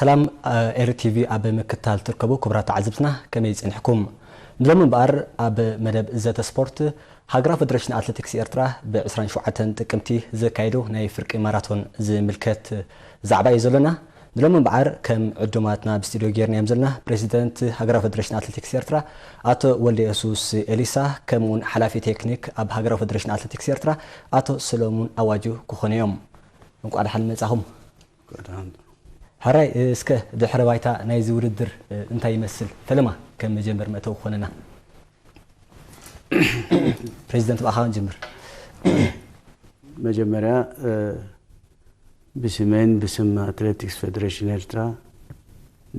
ሰላም፣ ኤሪ ቲቪ ኣብ ምክታል ትርከቡ ክቡራት ተዓዘብትና፣ ከመይ ጸኒሕኩም? ንሎሚ እምበኣር ኣብ መደብ ዘተ ስፖርት፣ ሃገራዊ ፈደረሽን ኣትሌቲክስ ኤርትራ ብ ዕስራን ሸውዓተን ጥቅምቲ ዘካየዶ ናይ ፍርቂ ማራቶን ዝምልከት ዛዕባ እዩ ዘሎና። ንሎሚ እምበኣር ከም ዕዱማትና ኣብ ስቱድዮ ጌርናዮም ዘለና ፕሬዚደንት ሃገራዊ ፈደረሽን ኣትሌቲክስ ኤርትራ ኣቶ ወልደየሱስ ኤሊሳ፣ ከምኡውን ሓላፊ ቴክኒክ ኣብ ሃገራዊ ፈደረሽን ኣትሌቲክስ ኤርትራ ኣቶ ሰሎሙን ኣዋጁ ክኾኑ እዮም። እንቋዕ ደሓን መጻኹም። ሕራይ፣ እስከ ድሕረ ባይታ ናይዚ ውድድር እንታይ ይመስል? ፈለማ ከም መጀመር መእተዊ ክኾነና። ፕሬዚደንት፣ ብኣኻ ንጀምር። መጀመርያ፣ እ፣ ብስመይን ብስም ኣትሌቲክስ ፌደሬሽን ኤርትራ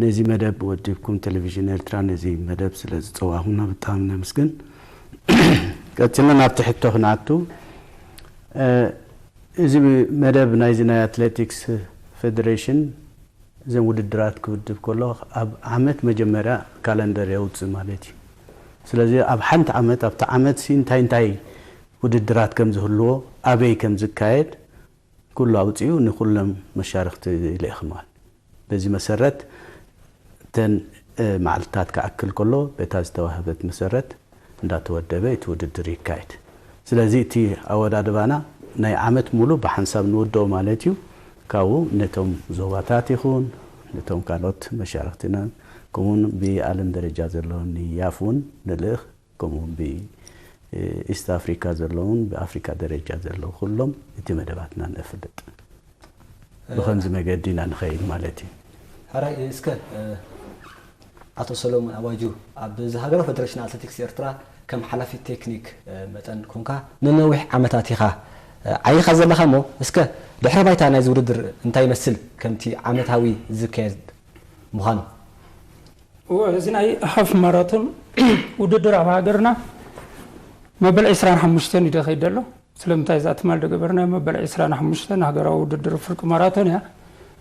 ነዚ መደብ ወዲብኩም፣ ቴሌቪዥን ኤርትራ ነዚ መደብ ስለ ዝጸዋዕኹምና ብጣዕሚ ነመስግን። ቀጺልና ናብቲ ሕቶ ክንኣቱ፣ እ፣ እዚ መደብ ናይዚ ናይ ኣትሌቲክስ ፌደሬሽን እዘን ውድድራት ክውድብ ከሎ ኣብ ዓመት መጀመርያ ካለንደር የውጽእ ማለት እዩ። ስለዚ ኣብ ሓንቲ ዓመት፣ ኣብቲ ዓመት ሲ እንታይ እንታይ ውድድራት ከም ዝህልዎ፣ ኣበይ ከም ዝካየድ ኩሉ ኣውጺኡ ንኩሎም መሻርኽቲ ይልእኽ ማለት። በዚ መሰረት እተን፣ እ፣ መዓልትታት ክኣክል ከሎ በታ ዝተዋህበት መሰረት እንዳተወደበ እቲ ውድድር ይካየድ። ስለዚ እቲ ኣወዳድባና ናይ ዓመት ሙሉ ብሓንሳብ ንውድኦ ማለት እዩ። ካብኡ ነቶም ዞባታት ይኹን ነቶም ካልኦት መሻርኽትናን ከምኡውን ብዓለም ደረጃ ዘለውን ያፍ እውን ንልእኽ፣ ከምኡውን ብ፣ እ፣ ኢስት ኣፍሪካ ዘለውን ብኣፍሪካ ደረጃ ዘለዉ ኩሎም እቲ መደባትና ነፍልጥ። ብኸምዚ መገዲ ኢና ንኸይድ ማለት እዩ። ሕራይ፣ እስከ፣ እ፣ ኣቶ ሰሎሞን ኣዋጁ፣ ኣብ እዚ ሃገራዊ ፈደረሽን ኣትሌቲክስ ኤርትራ ከም ሓላፊ ቴክኒክ፣ እ፣ መጠን ኮንካ ንነዊሕ ዓመታት ኢኻ፣ እ፣ ዓይኻ ዘለኻ እሞ፣ እስከ ድሕረ ባይታ ናይዚ ውድድር እንታይ ይመስል? ከምቲ ዓመታዊ ዝካየድ ምዃኑ። እወ፣ እዚ ናይ ሃፍ ማራቶን ውድድር ኣብ ሃገርና መበል ዕስራን ሓሙሽተን እዩ ደኸይድ ዘሎ። ስለምንታይ እዛ ትማል ደገበርና መበል ዕስራን ሓሙሽተን ሃገራዊ ውድድር ፍርቂ ማራቶን እያ።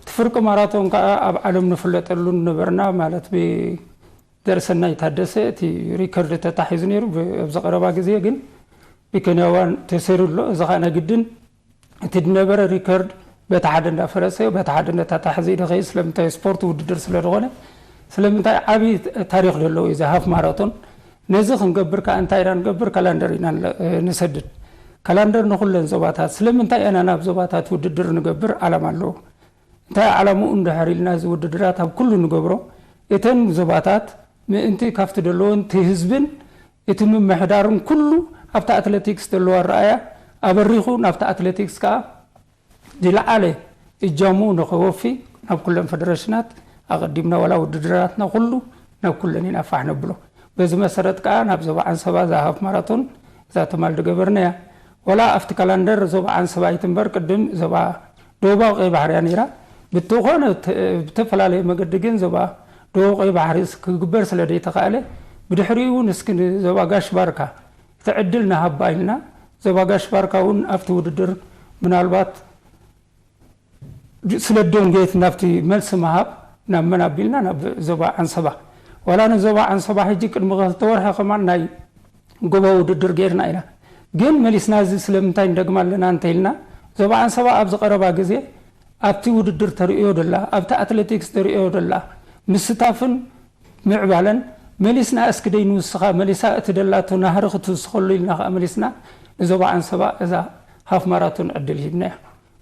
እቲ ፍርቂ ማራቶን ከኣ ኣብ ዓለም ንፍለጠሉ ነበርና፣ ማለት ብዘርእሰናይ ታደሰ እቲ ሪከርድ ተታሒዙ ነይሩ። ብ-፣ ኣብዚ ቀረባ ግዜ ግን ብኬንያውያን ተሰይሩ ኣሎ። እዚ ኸኣ ናይ ግድን እቲ ዝነበረ ሪከርድ በቲ ሓደ እንዳፈረሰ፣ በቲ ሓደ እንዳተታሕዘ ይደኸይ፣ ስለምንታይ ስፖርት ውድድር ስለ ዝኾነ፣ ስለምንታይ ዓብዪ ታሪኽ ዘለዎ እዩ እዚ ሃፍ ማራቶን። ነዚ ክንገብር ከኣ እንታይ ኢና ንገብር? ካላንደር ኢና ንለ-፣ ንሰድድ። ካላንደር ንኹለን ዞባታት። ስለምንታይ ኢና ናብ ዞባታት ውድድር ንገብር? ዓላማ ኣለዎ። እንታይ ዓላምኡ እንድሕር ኢልና፣ እዚ ውድድራት ኣብ ኩሉ ንገብሮ፣ እተን ዞባታት ምእንቲ ካብቲ ደለወን፣ እቲ ህዝብን እቲ ምምሕዳርን ኩሉ ኣብቲ ኣትሌቲክስ ዘለዎ ኣረኣእያ ኣበሪኹ፣ ናብቲ ኣትሌቲክስ ከኣ ዝለዓለ እጃሙ ንኸወፊ ናብ ኩለን ፈደረሽናት ኣቐዲምና፣ ዋላ ውድድራትና ኩሉ ናብ ኩለን ኢና ፋሕ ነብሎ። በዚ መሰረት ከኣ ናብ ዞባ ዓንሰባ እዛ ሃፍ ማራቶን እዛ ትማል ዝገበርናያ፣ ዋላ ኣብቲ ካላንደር ዞባ ዓንሰባ ኣይትንበር፣ ቅድም ዞባ ደቡባዊ ቀይ ባሕሪ እያ ነይራ። ብትኾነ ተ-፣ ብተፈላለየ መገዲ ግን ዞባ ደቡብ ቀይ ባሕሪ ስ-፣ ክግበር ስለ ዘይተኻእለ፣ ብድሕሪኡ እውን እስኪ ንዞባ ጋሽ ባርካ እቲ ዕድል ንሃባ ኢልና፣ ዞባ ጋሽ ባርካ እውን ኣብቲ ውድድር ምናልባት ድ-፣ ስለ ደንጎየት ናብቲ መልሲ ምሃብ ናብ መን ኣቢልና? ናብ ዞባ ዓንሰባ። ዋላ ንዞባ ዓንሰባ ሕጂ ቅድሚ ክልተ ወርሒ ከማን ናይ ጎቦ ውድድር ጌርና ኢና። ግን መሊስና እዚ ስለምንታይ ንደግማ ኣለና እንተኢልና፣ ዞባ ዓንሰባ ኣብዚ ቀረባ ግዜ ኣብቲ ውድድር ተርእዮ ደላ፣ ኣብቲ ኣትሌቲክስ ተርእዮ ደላ ምስታፍን ምዕባለን መሊስና እስኪ ደይ ንውስኻ መሊሳ እቲ ደላቶ ናህሪ ክትውስኸሉ ኢልና ከኣ መሊስና ንዞባ ዓንሰባ እዛ ሃፍ ማራቶን ዕድል ሂብናያ።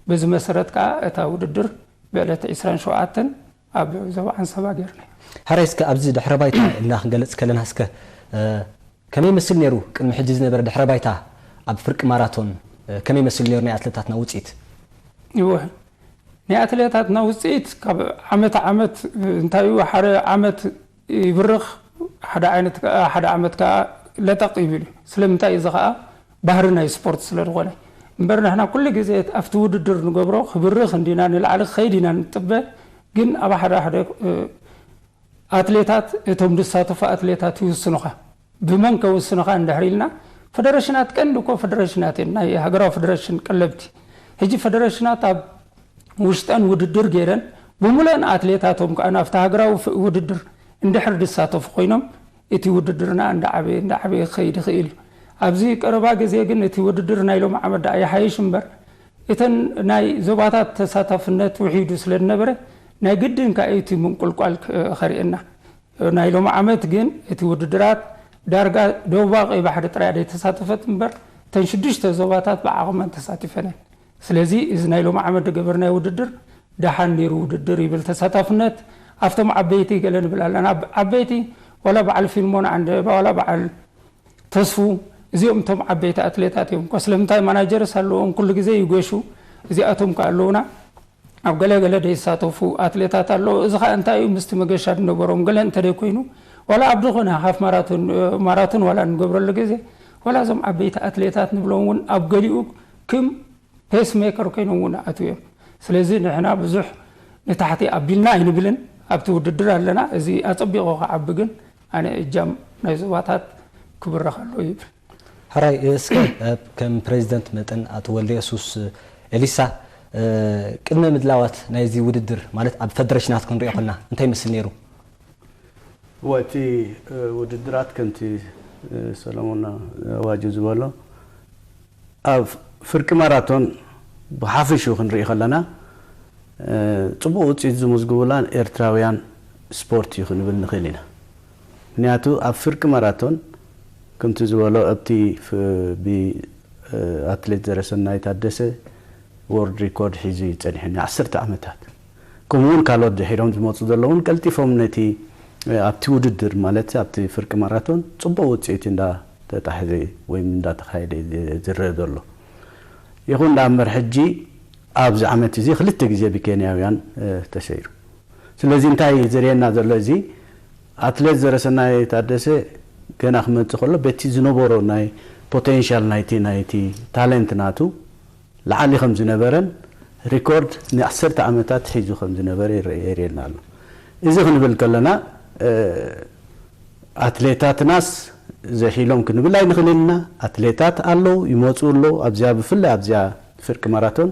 በዚ መሰረት ከኣ እታ ውድድር ብዕለት ዕስራን ሸውዓተን ኣብ ዞባ ዓንሰባ ጌርና። ሕራይ፣ እስከ ኣብዚ ድሕረ ባይታ ኢልና ክንገልጽ ከለና፣ እስከ፣ እ፣ ከመይ ይመስል ነይሩ ቅድሚ ሕጂ ዝነበረ ድሕረ ባይታ ኣብ ፍርቂ ማራቶን፣ እ፣ ከመይ ይመስል ነይሩ ናይ ኣትሌታትና ውጽኢት? እወ፣ ናይ ኣትሌታትና ውጽኢት ካብ ዓመት ዓመት፣ እ፣ እንታይ እዩ፣ ሓደ ዓመት ይብርኽ፣ ሓደ ዓይነት ከኣ፣ ሓደ ዓመት ከኣ ለጠቕ ይብል እዩ። ስለምንታይ? እዚ ከኣ ባህሪ ናይ ስፖርት ስለ ዝኾነ። እምበር ንሕና ኩሉ ግዜ ኣብቲ ውድድር ንገብሮ ክብርኽ እንዲና፣ ንላዕሊ ክኸይድ ኢና ንጥበ። ግን ኣብ ሓደ ሓደ፣ እ፣ ኣትሌታት፣ እቶም ዝሳተፉ ኣትሌታት ይውስኑኻ። ብመን ከውስኑኻ እንድሕር ኢልና፣ ፈደረሽናት፣ ቀንዲ እኮ ፈደረሽናት እየን፣ ናይ ሃገራዊ ፈደረሽን ቀለብቲ። ሕጂ ፈደረሽናት ኣብ ውሽጠን ውድድር ገይረን፣ ብምሉአን ኣትሌታቶም ከኣ ናብቲ ሃገራዊ ፍ-፣ ውድድር እንድሕር ዝሳተፉ ኮይኖም፣ እቲ ውድድርና እንዳዓበየ፣ እንዳዓበየ ክኸይድ ይኽእል እዩ። ኣብዚ ቀረባ ግዜ ግን እቲ ውድድር ናይ ሎሚ ዓመት ደኣ ይሓይሽ እምበር፣ እተን ናይ ዞባታት ተሳታፍነት ውሒዱ ስለ ዝነበረ፣ ናይ ግድን ከኣ እዩ እቲ ምንቁልቋል ከርእየና። ናይ ሎሚ ዓመት ግን እቲ ውድድራት ዳርጋ ደቡባዊ ቀይ ባሕሪ ጥራይ እያ ዘይተሳተፈት እምበር፣ እተን ሽዱሽተ ዞባታት ብዓቕመን ተሳቲፈን እየን። ስለዚ እዚ ናይ ሎሚ ዓመት ዝገበርናዮ ውድድር ደሓን ነይሩ ውድድር ይብል ተሳታፍነት። ኣብቶም ዓበይቲ ገለ ንብል ኣለና። ዓበይቲ ዋላ በዓል ፊልሞን ዓንደባ ዋላ በዓል ተስፉ፣ እዚኦም እቶም ዓበይቲ ኣትሌታት እዮም። እኳ ስለምንታይ ማናጀርስ ኣለዎም፣ ኩሉ ግዜ ይገሹ። እዚኣቶም ከ ኣለውና። ኣብ ገለ ገለ ዘይሳተፉ ኣትሌታት ኣለዉ። እዚ ኸኣ እንታይ እዩ? ምስቲ መገሻ ዝነበሮም ገለ እንተ ደይኮይኑ፣ ዋላ ኣብ ዝኾነ ሃፍ ማራቶን፣ ማራቶን ዋላ እንገብረሉ ግዜ፣ ዋላ እዞም ዓበይቲ ኣትሌታት ንብሎም እውን ኣብ ገሊኡ ክም ፔስ ሜከር ኮይኖም እውን ኣትው እዮም። ስለዚ ንሕና ብዙሕ ንታሕቲ ኣቢልና ኣይንብልን፣ ኣብቲ ውድድር ኣለና። እዚ ኣጸቢቑ ክዓቢ ግን ኣነ እጃም ናይ ዞባታት ክብረኽ ኣለዎ ይብል። ሕራይ፣ እስከ ከም ፕሬዚደንት መጠን ኣቶ ወልደ የሱስ ኤሊሳ፣ ቅድመ ምድላዋት ናይዚ ውድድር ማለት ኣብ ፈደረሽናት ክንሪኦ ከለና እንታይ ይመስል ነይሩ? እወ፣ እቲ ውድድራት ከምቲ ሰለሞን ኣዋጁ ዝበሎ ኣብ ፍርቂ ማራቶን ብሓፈሽኡ ክንርኢ ከለና ጽቡቕ ውፅኢት ዝምዝግቡላ ኤርትራውያን ስፖርት እዩ ክንብል ንኽእል ኢና። ምክንያቱ ኣብ ፍርቂ ማራቶን ከምቲ ዝበሎ ኣብቲ ብኣትሌት ዘረሰናይ ታደሰ ወርልድ ሪኮርድ ሒዙ እዩ ፀኒሑ ንዓሰርተ ዓመታት። ከምኡ እውን ካልኦት ድሒሮም ዝመፁ ዘለውን ቀልጢፎም ነቲ ኣብቲ ውድድር ማለት ኣብቲ ፍርቂ ማራቶን ፅቡቕ ውፅኢት እንዳተታሕዘ ወይ እንዳተኻየደ ዝረአ ዘሎ። ይኹን ዳኣ እምበር ሕጂ ኣብዚ ዓመት እዚ ክልተ ግዜ ብኬንያውያን ተሰይሩ። ስለዚ እንታይ እዩ ዘርእየና ዘሎ እዚ? ኣትሌት ዘረሰናይ ታደሰ ገና ክመፅእ ከሎ በቲ ዝነበሮ ናይ ፖቴንሻል ናይቲ ናይቲ ታለንት ናቱ ላዕሊ ከም ዝነበረን ሪኮርድ ንዓሰርተ ዓመታት ሒዙ ከም ዝነበረ የርእየና ኣሎ። እዚ ክንብል ከለና ኣትሌታትናስ ዘሒሎም ክንብል ኣይንኽእልን ኢና። ኣትሌታት ኣለዉ፣ ይመፁ ኣለዉ። ኣብዚኣ ብፍላይ ኣብዚኣ ፍርቂ ማራቶን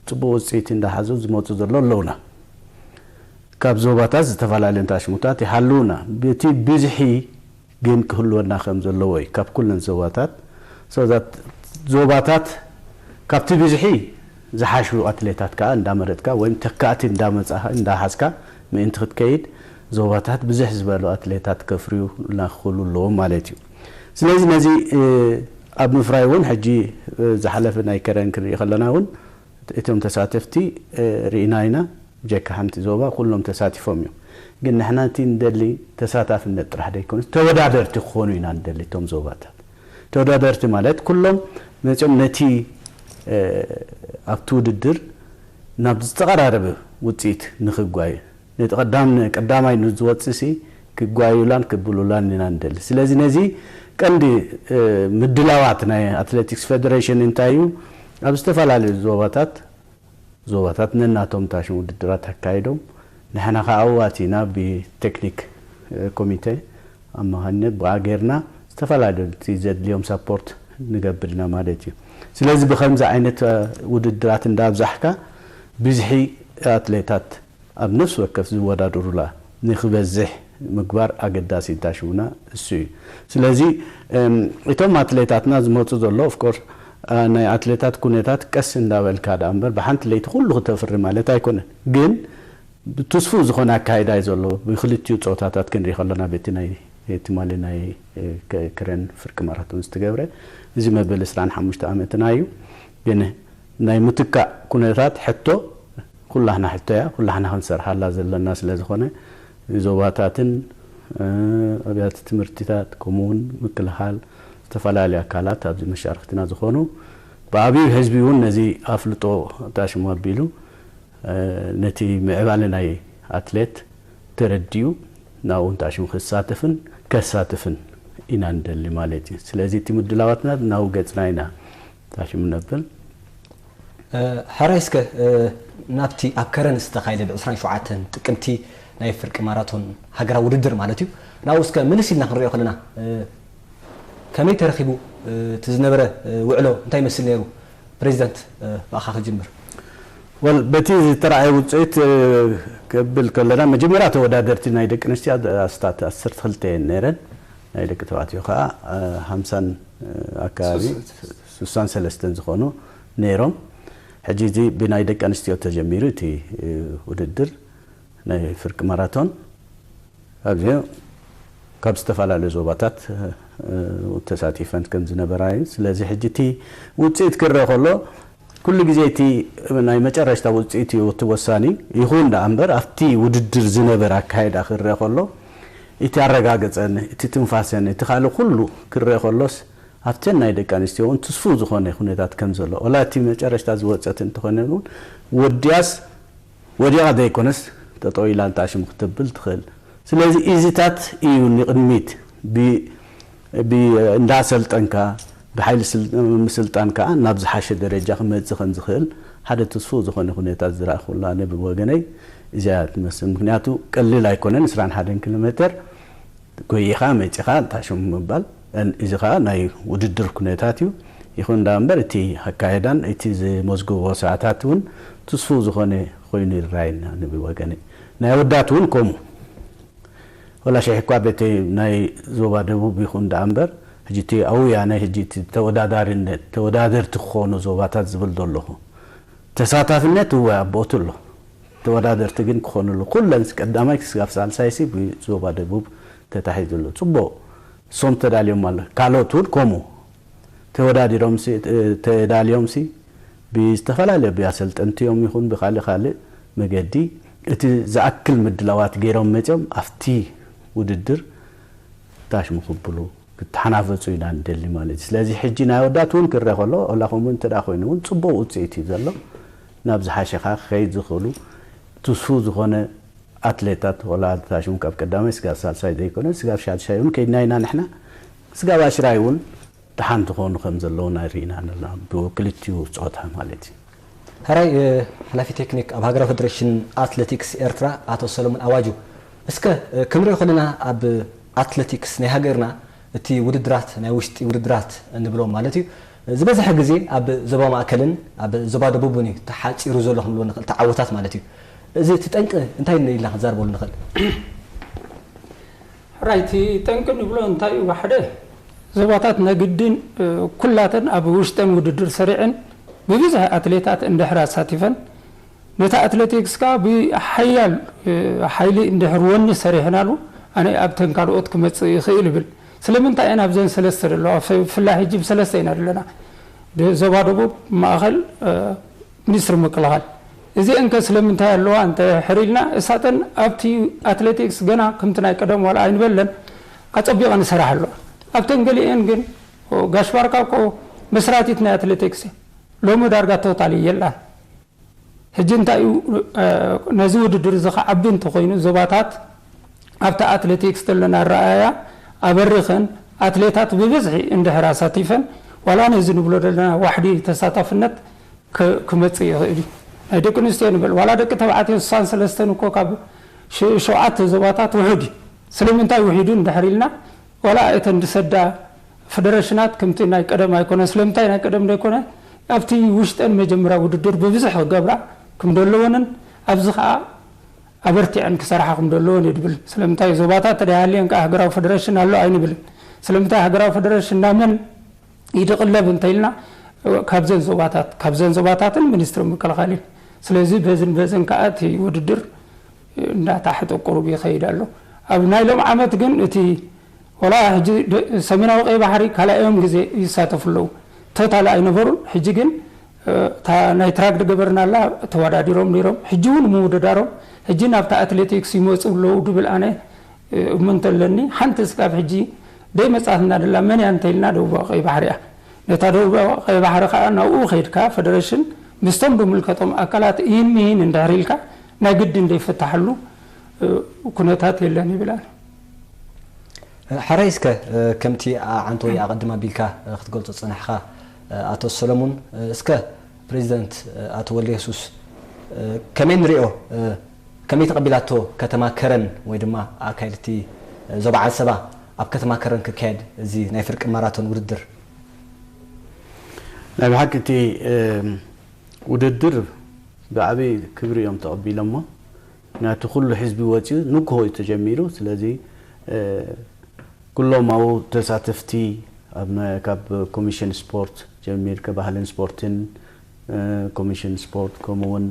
ፅቡቕ ውፅኢት እንዳሓዙ ዝመፁ ዘሎ ኣለዉና። ካብ ዞባታት ዝተፈላለዩ ታሽሙታት ይሃልዉና። በቲ ብዝሒ ግን ክህልወና ከም ዘለዎ እዩ ካብ ኩለን ዞባታት። So that ዞባታት ካብቲ ብዝሒ ዝሓሹ ኣትሌታት ከዓ እንዳመረጥካ ወይም ተካእቲ እንዳመፃኻ እንዳሓዝካ ምእንቲ ክትከይድ ዞባታት ብዝሕ ዝበሉ ኣትሌታት ከፍርዩ ክኽእሉ ኣለዎም ማለት እዩ። ስለዚ ነዚ ኣብ ምፍራይ እውን ሕጂ ዝሓለፈ ናይ ከረን ክንርኢ ከለና እውን እቶም ተሳተፍቲ ርኢና ኢና። ብጀካ ሓንቲ ዞባ ኩሎም ተሳቲፎም እዮም። ግን ንሕና እቲ ንደሊ ተሳታፍነት ጥራሕ ዘይኮነስ ተወዳደርቲ ክኾኑ ኢና ንደሊ። እቶም ዞባታት ተወዳደርቲ ማለት ኩሎም መፅኦም ነቲ ኣብቲ ውድድር ናብ ዝተቐራረበ ውፅኢት ንኽጓዩ ነቲ ቀዳም ቀዳማይ ንዝወፅእ ሲ ክጓዩላን ክብሉላን ኢና ንደሊ። ስለዚ ነዚ ቀንዲ ምድላዋት ናይ ኣትሌቲክስ ፌደሬሽን እንታይ እዩ? ኣብ ዝተፈላለዩ ዞባታት ዞባታት ነናቶም ታሽም ውድድራት ኣካይዶም ንሕና ከዓ ኣዋቲና ብቴክኒክ ኮሚቴ ኣማኻኝነት ብኣ ጌርና ዝተፈላለዩ እቲ ዘድልዮም ሳፖርት ንገብር ኢና ማለት እዩ። ስለዚ ብከምዚ ዓይነት ውድድራት እንዳብዛሕካ ብዝሒ ኣትሌታት ኣብ ነፍሲ ወከፍ ዝወዳደሩላ ንክበዝሕ ምግባር ኣገዳሲ እንታሽውና እሱ እዩ። ስለዚ እቶም ኣትሌታትና ዝመፁ ዘሎ ኦፍኮርስ ናይ ኣትሌታት ኩነታት ቀስ እንዳበልካ ዳ እምበር ብሓንቲ ለይቲ ኩሉ ክተፍሪ ማለት ኣይኮነን። ግን ትስፉው ዝኾነ ኣካይዳ እዩ ዘሎ። ብክልቲኡ ፀወታታት ክንርኢ ከለና በቲ ናይ ትማሊ ናይ ክረን ፍርቂ ማራቶን ዝተገብረ እዚ መበል ዕስራን ሓሙሽተ ዓመትና እዩ። ግን ናይ ምትካእ ኩነታት ሕቶ ኩላህና ሕቶ እያ። ኩላህና ክንሰርሓላ ዘለና ስለ ዝኾነ ዞባታትን ኣብያተ ትምህርትታት ከምኡ እውን ምክልኻል ዝተፈላለዩ ኣካላት ኣብዚ መሻርክትና ዝኾኑ ብዓብዩ ህዝቢ እውን ነዚ ኣፍልጦ ታሽሙ ኣቢሉ ነቲ ምዕባለ ናይ ኣትሌት ተረዲኡ ናብኡ እንታሽሙ ክሳተፍን ከሳትፍን ኢና ንደሊ ማለት እዩ። ስለዚ እቲ ምድላዋትና ናብኡ ገፅና ኢና ታሽሙ ነብል። ሕራይ እስከ ናብቲ ኣብ ከረን ዝተኻየደ ብ ዕስራን ሸውዓተን ጥቅምቲ ናይ ፍርቂ ማራቶን ሃገራዊ ውድድር ማለት እዩ ናብኡ እስከ ምልስ ኢልና ክንሪኦ ከለና ከመይ ተረኺቡ እቲ ዝነበረ ውዕሎ እንታይ ይመስል ነይሩ? ፕሬዚዳንት ብኣኻ ክጅምር። ወል በቲ ዝተረኣየ ውፅኢት ክብል ከለና መጀመርያ ተወዳደርቲ ናይ ደቂ ኣንስትዮ ኣስታት ዓሰርተ ክልተ እየን ነይረን። ናይ ደቂ ተባዕትዮ ከዓ ሓምሳን ኣካባቢ ስሳን ሰለስተን ዝኾኑ ነይሮም። ሕጂ እዚ ብናይ ደቂ ኣንስትዮ ተጀሚሩ እቲ ውድድር ናይ ፍርቂ ማራቶን ኣብዚ ካብ ዝተፈላለዩ ዞባታት ተሳቲፈን ከም ዝነበራ እዩ። ስለዚ ሕጂ እቲ ውፅኢት ክረአ ከሎ ኩሉ ግዜ እቲ ናይ መጨረሽታ ውፅኢት እዩ እቲ ወሳኒ። ይኹን ደኣ እምበር ኣብቲ ውድድር ዝነበረ ኣካይዳ ክረአ ከሎ እቲ ኣረጋገፀን እቲ ትንፋሰን እቲ ካልእ ኩሉ ክረአ ከሎስ ኣብተን ናይ ደቂ ኣንስትዮ እውን ትስፉው ዝኾነ ኩነታት ከም ዘሎ፣ ወላ እቲ መጨረሽታ ዝወፀት እንተኾነ እውን ወዲያስ ወዲቓ ዘይኮነስ ጠጠው ኢላ እንተኣሽሙ ክትብል ትኽእል። ስለዚ ኢዚታት እዩ ንቕድሚት ብ- ብ- እንዳሰልጠንካ ብሓይሊ ስል- ምስልጣን ከዓ ናብ ዝሓሸ ደረጃ ክመፅእ ከም ዝኽእል ሓደ ትስፉው ዝኾነ ኩነታት ዝረኣኹላ ኣነ ብወገነይ እዚኣ ትመስል። ምክንያቱ ቀሊል ኣይኮነን ዕስራን ሓደን ኪሎ ሜትር ጎይኻ መፂኻ ታሽሙ ምባል እዚ ከዓ ናይ ውድድር ኩነታት እዩ። ይኹን ዳ እምበር እቲ ኣካየዳን እቲ ዝመዝግቦ ሰዓታት እውን ትስፉው ዝኾነ ኮይኑ ይረኣየና ንብወገነይ። ናይ ኣወዳት እውን ከምኡ ወላ ሽሕ እኳ በቲ ናይ ዞባ ደቡብ ይኹን ዳ እምበር ሕጂ እቲ ኣውያነ ሕጂ እቲ ተወዳዳሪነት ተወዳደርቲ ክኾኑ ዞባታት ዝብል ዘለኹ ተሳታፍነት እወ ኣቦቱ ኣሎ። ተወዳደርቲ ግን ክኾኑ ኣሎ ኩለን ቀዳማይ ክስጋብ ሳልሳይ ሲ ብዞባ ደቡብ ተታሒዙ ኣሎ። ፅቡቅ እሶም ተዳልዮም ኣሎ ካልኦት እውን ከምኡ ተወዳዲሮም ሲ ተዳልዮም ሲ ብዝተፈላለዩ ብኣሰልጠንቲዮም ይኹን ብካልእ ካልእ መገዲ እቲ ዝኣክል ምድላዋት ገይሮም መፅኦም ኣብቲ ውድድር ታሽሙ ክብሉ ክተሓናፈፁ ኢና ንደሊ ማለት እዩ። ስለዚ ሕጂ ናይ ኣወዳት እውን ክረአ ከሎ ወላ ከምኡ እንተ ኮይኑ እውን ፅቡቕ ውፅኢት እዩ ዘሎ። ናብ ዝሓሸኻ ክኸይድ ዝኽእሉ ትስፉው ዝኾነ ኣትሌታት ወላ ታሽሙ ካብ ቀዳማይ ስጋብ ሳልሳይ ዘይኮነ ስጋብ ሻድሻይ እውን ከይድና ኢና ንሕና ስጋብ ኣሽራይ እውን ደሓን ዝኾኑ ከም ዘለዉ ናይ ርኢና ኣለና ብክልቲኡ ፆታ ማለት እዩ። ሕራይ ሓላፊ ቴክኒክ ኣብ ሃገራዊ ፌደሬሽን ኣትሌቲክስ ኤርትራ ኣቶ ሰለሙን ኣዋጁ፣ እስከ ክንሪኦ ከለና ኣብ ኣትሌቲክስ ናይ ሃገርና እቲ ውድድራት ናይ ውሽጢ ውድድራት እንብሎም ማለት እዩ ዝበዝሐ ግዜ ኣብ ዞባ ማእከልን ኣብ ዞባ ደቡብን እዩ ተሓፂሩ ዘሎ ክንብሎ ንኽእል ተዓወታት ማለት እዩ። እዚ እቲ ጠንቂ እንታይ ኢልና ክንዛርበሉ ንኽእል? ሕራይ እቲ ጠንቂ ንብሎ እንታይ እዩ ሓደ ዞባታት ናይ ግድን ኩላተን ኣብ ውሽጠን ውድድር ሰሪዐን ብብዝሒ ኣትሌታት እንድሕር ኣሳቲፈን ነቲ ኣትሌቲክስ ከዓ ብሓያል ሓይሊ እንድሕር ወኒ ሰሪሕናሉ ኣነ ኣብተን ካልኦት ክመፅእ ይኽእል ይብል። ስለምንታይ እየን ኣብዘን ሰለስተ ዘለዋ ብፍላይ ሕጂ ብሰለስተ ኢና ዘለና ዞባ ደቡብ ማእኸል ሚኒስትሪ ምክልኻል እዚአን ከ ስለምንታይ ኣለዋ እንተ ሕር ኢልና እሳተን ኣብቲ ኣትሌቲክስ ገና ከምቲ ናይ ቀደም ዋላ ኣይንበለን ኣፀቢቐን ይሰራሕ ኣለዋ ኣብተን ገሊአን ግን ጋሽ ባርካ እኮ መስራቲት ናይ ኣትሌቲክስ ሎሚ ዳርጋ ቶታል የላን ሕጂ እንታይ እዩ ነዚ ውድድር እዚ ክዓቢ እንተኮይኑ ዞባታት ኣብቲ ኣትሌቲክስ ዘለና ኣረኣእያ ኣበሪኸን ኣትሌታት ብብዝሒ እንድሕር ኣሳቲፈን ዋላ ነዚ ንብሎ ዘለና ዋሕዲ ተሳታፍነት ክመፅእ ይኽእል እዩ ናይ ደቂ ኣንስትዮ ንበል ዋላ ደቂ ተባዕትዮ ስሳን ሰለስተን እኮ ካብ ሸውዓተ ዞባታት ውሑድ እዩ ስለምንታይ ውሒዱ እንድሕር ኢልና ዋላ እተን ዝሰዳ ፈደረሽናት ከምቲ ናይ ቀደም ኣይኮነ ስለምንታይ ናይ ቀደም ዘይኮነ ኣብቲ ውሽጠን መጀመርያ ውድድር ብብዝሕ ክገብራ ክምደለወንን ኣብዚ ከዓ ኣበርቲዐን ክሰርሓ ክምደለወን እዩ ድብል ስለምንታይ ዞባታት ተደሃልየን ከዓ ሃገራዊ ፈደረሽን ኣሎ ኣይንብልን ስለምንታይ ሃገራዊ ፈደረሽን ናመን ይድቕለብ እንተኢልና ካብዘን ዞባታት ካብዘን ዞባታትን ሚኒስትሪ ምክልኻል እዩ ስለዚ በዝን በዝን ከዓ እቲ ውድድር እንዳታሕጠ ቁሩብ ይኸይድ ኣሎ ኣብ ናይ ሎም ዓመት ግን እቲ ወላ ሕጂ ሰሜናዊ ቀይ ባሕሪ ካልኣዮም ግዜ ይሳተፉ ኣለዉ ቶታል ኣይነበሩን ሕጂ ግን እታ ናይ ትራክ ድገበርናላ ተወዳዲሮም ነይሮም ሕጂ እውን ምውድዳሮም ሕጂ ናብታ ኣትሌቲክስ ይመፁ ኣለዉ ድብል ኣነ እምንቶ ኣለኒ ሓንቲ ስጋብ ሕጂ ደይ መፃትና ደላ መን እያ እንተኢልና ደቡባዊ ቀይ ባሕሪ እያ ነታ ደቡባዊ ቀይ ባሕሪ ከዓ ናብኡ ከይድካ ፈደረሽን ምስቶም ድምልከቶም ኣካላት ኢን ሚን እንድሕር ኢልካ ናይ ግድን ደይፍታሐሉ ኩነታት የለን ይብል ኣነ ሕራይ እስከ ከምቲ ዓንተወይ ኣቐድም ኣቢልካ ክትገልጾ ዝጸናሕኻ ኣቶ ሰለሙን እስከ ፕሬዚደንት ኣቶ ወልደየሱስ ከመይ ንሪኦ ከመይ ተቐቢላቶ ከተማ ከረን ወይ ድማ ኣካየድቲ ዞባ ዓንሰባ ኣብ ከተማ ከረን ክካየድ እዚ ናይ ፍርቂ ማራቶን ውድድር ናይ ብሓቂ እቲ ውድድር ብዓብይ ክብሪ እዮም ተቐቢሎሞ ምክንያቱ ኩሉ ህዝቢ ወፂኡ ንግሆ እዩ ተጀሚሩ ስለዚ ኩሎም ኣብኡ ተሳተፍቲ ካብ ኮሚሽን ስፖርት ጀሚርካ ባህልን ስፖርትን ኮሚሽን ስፖርት ከምኡ እውን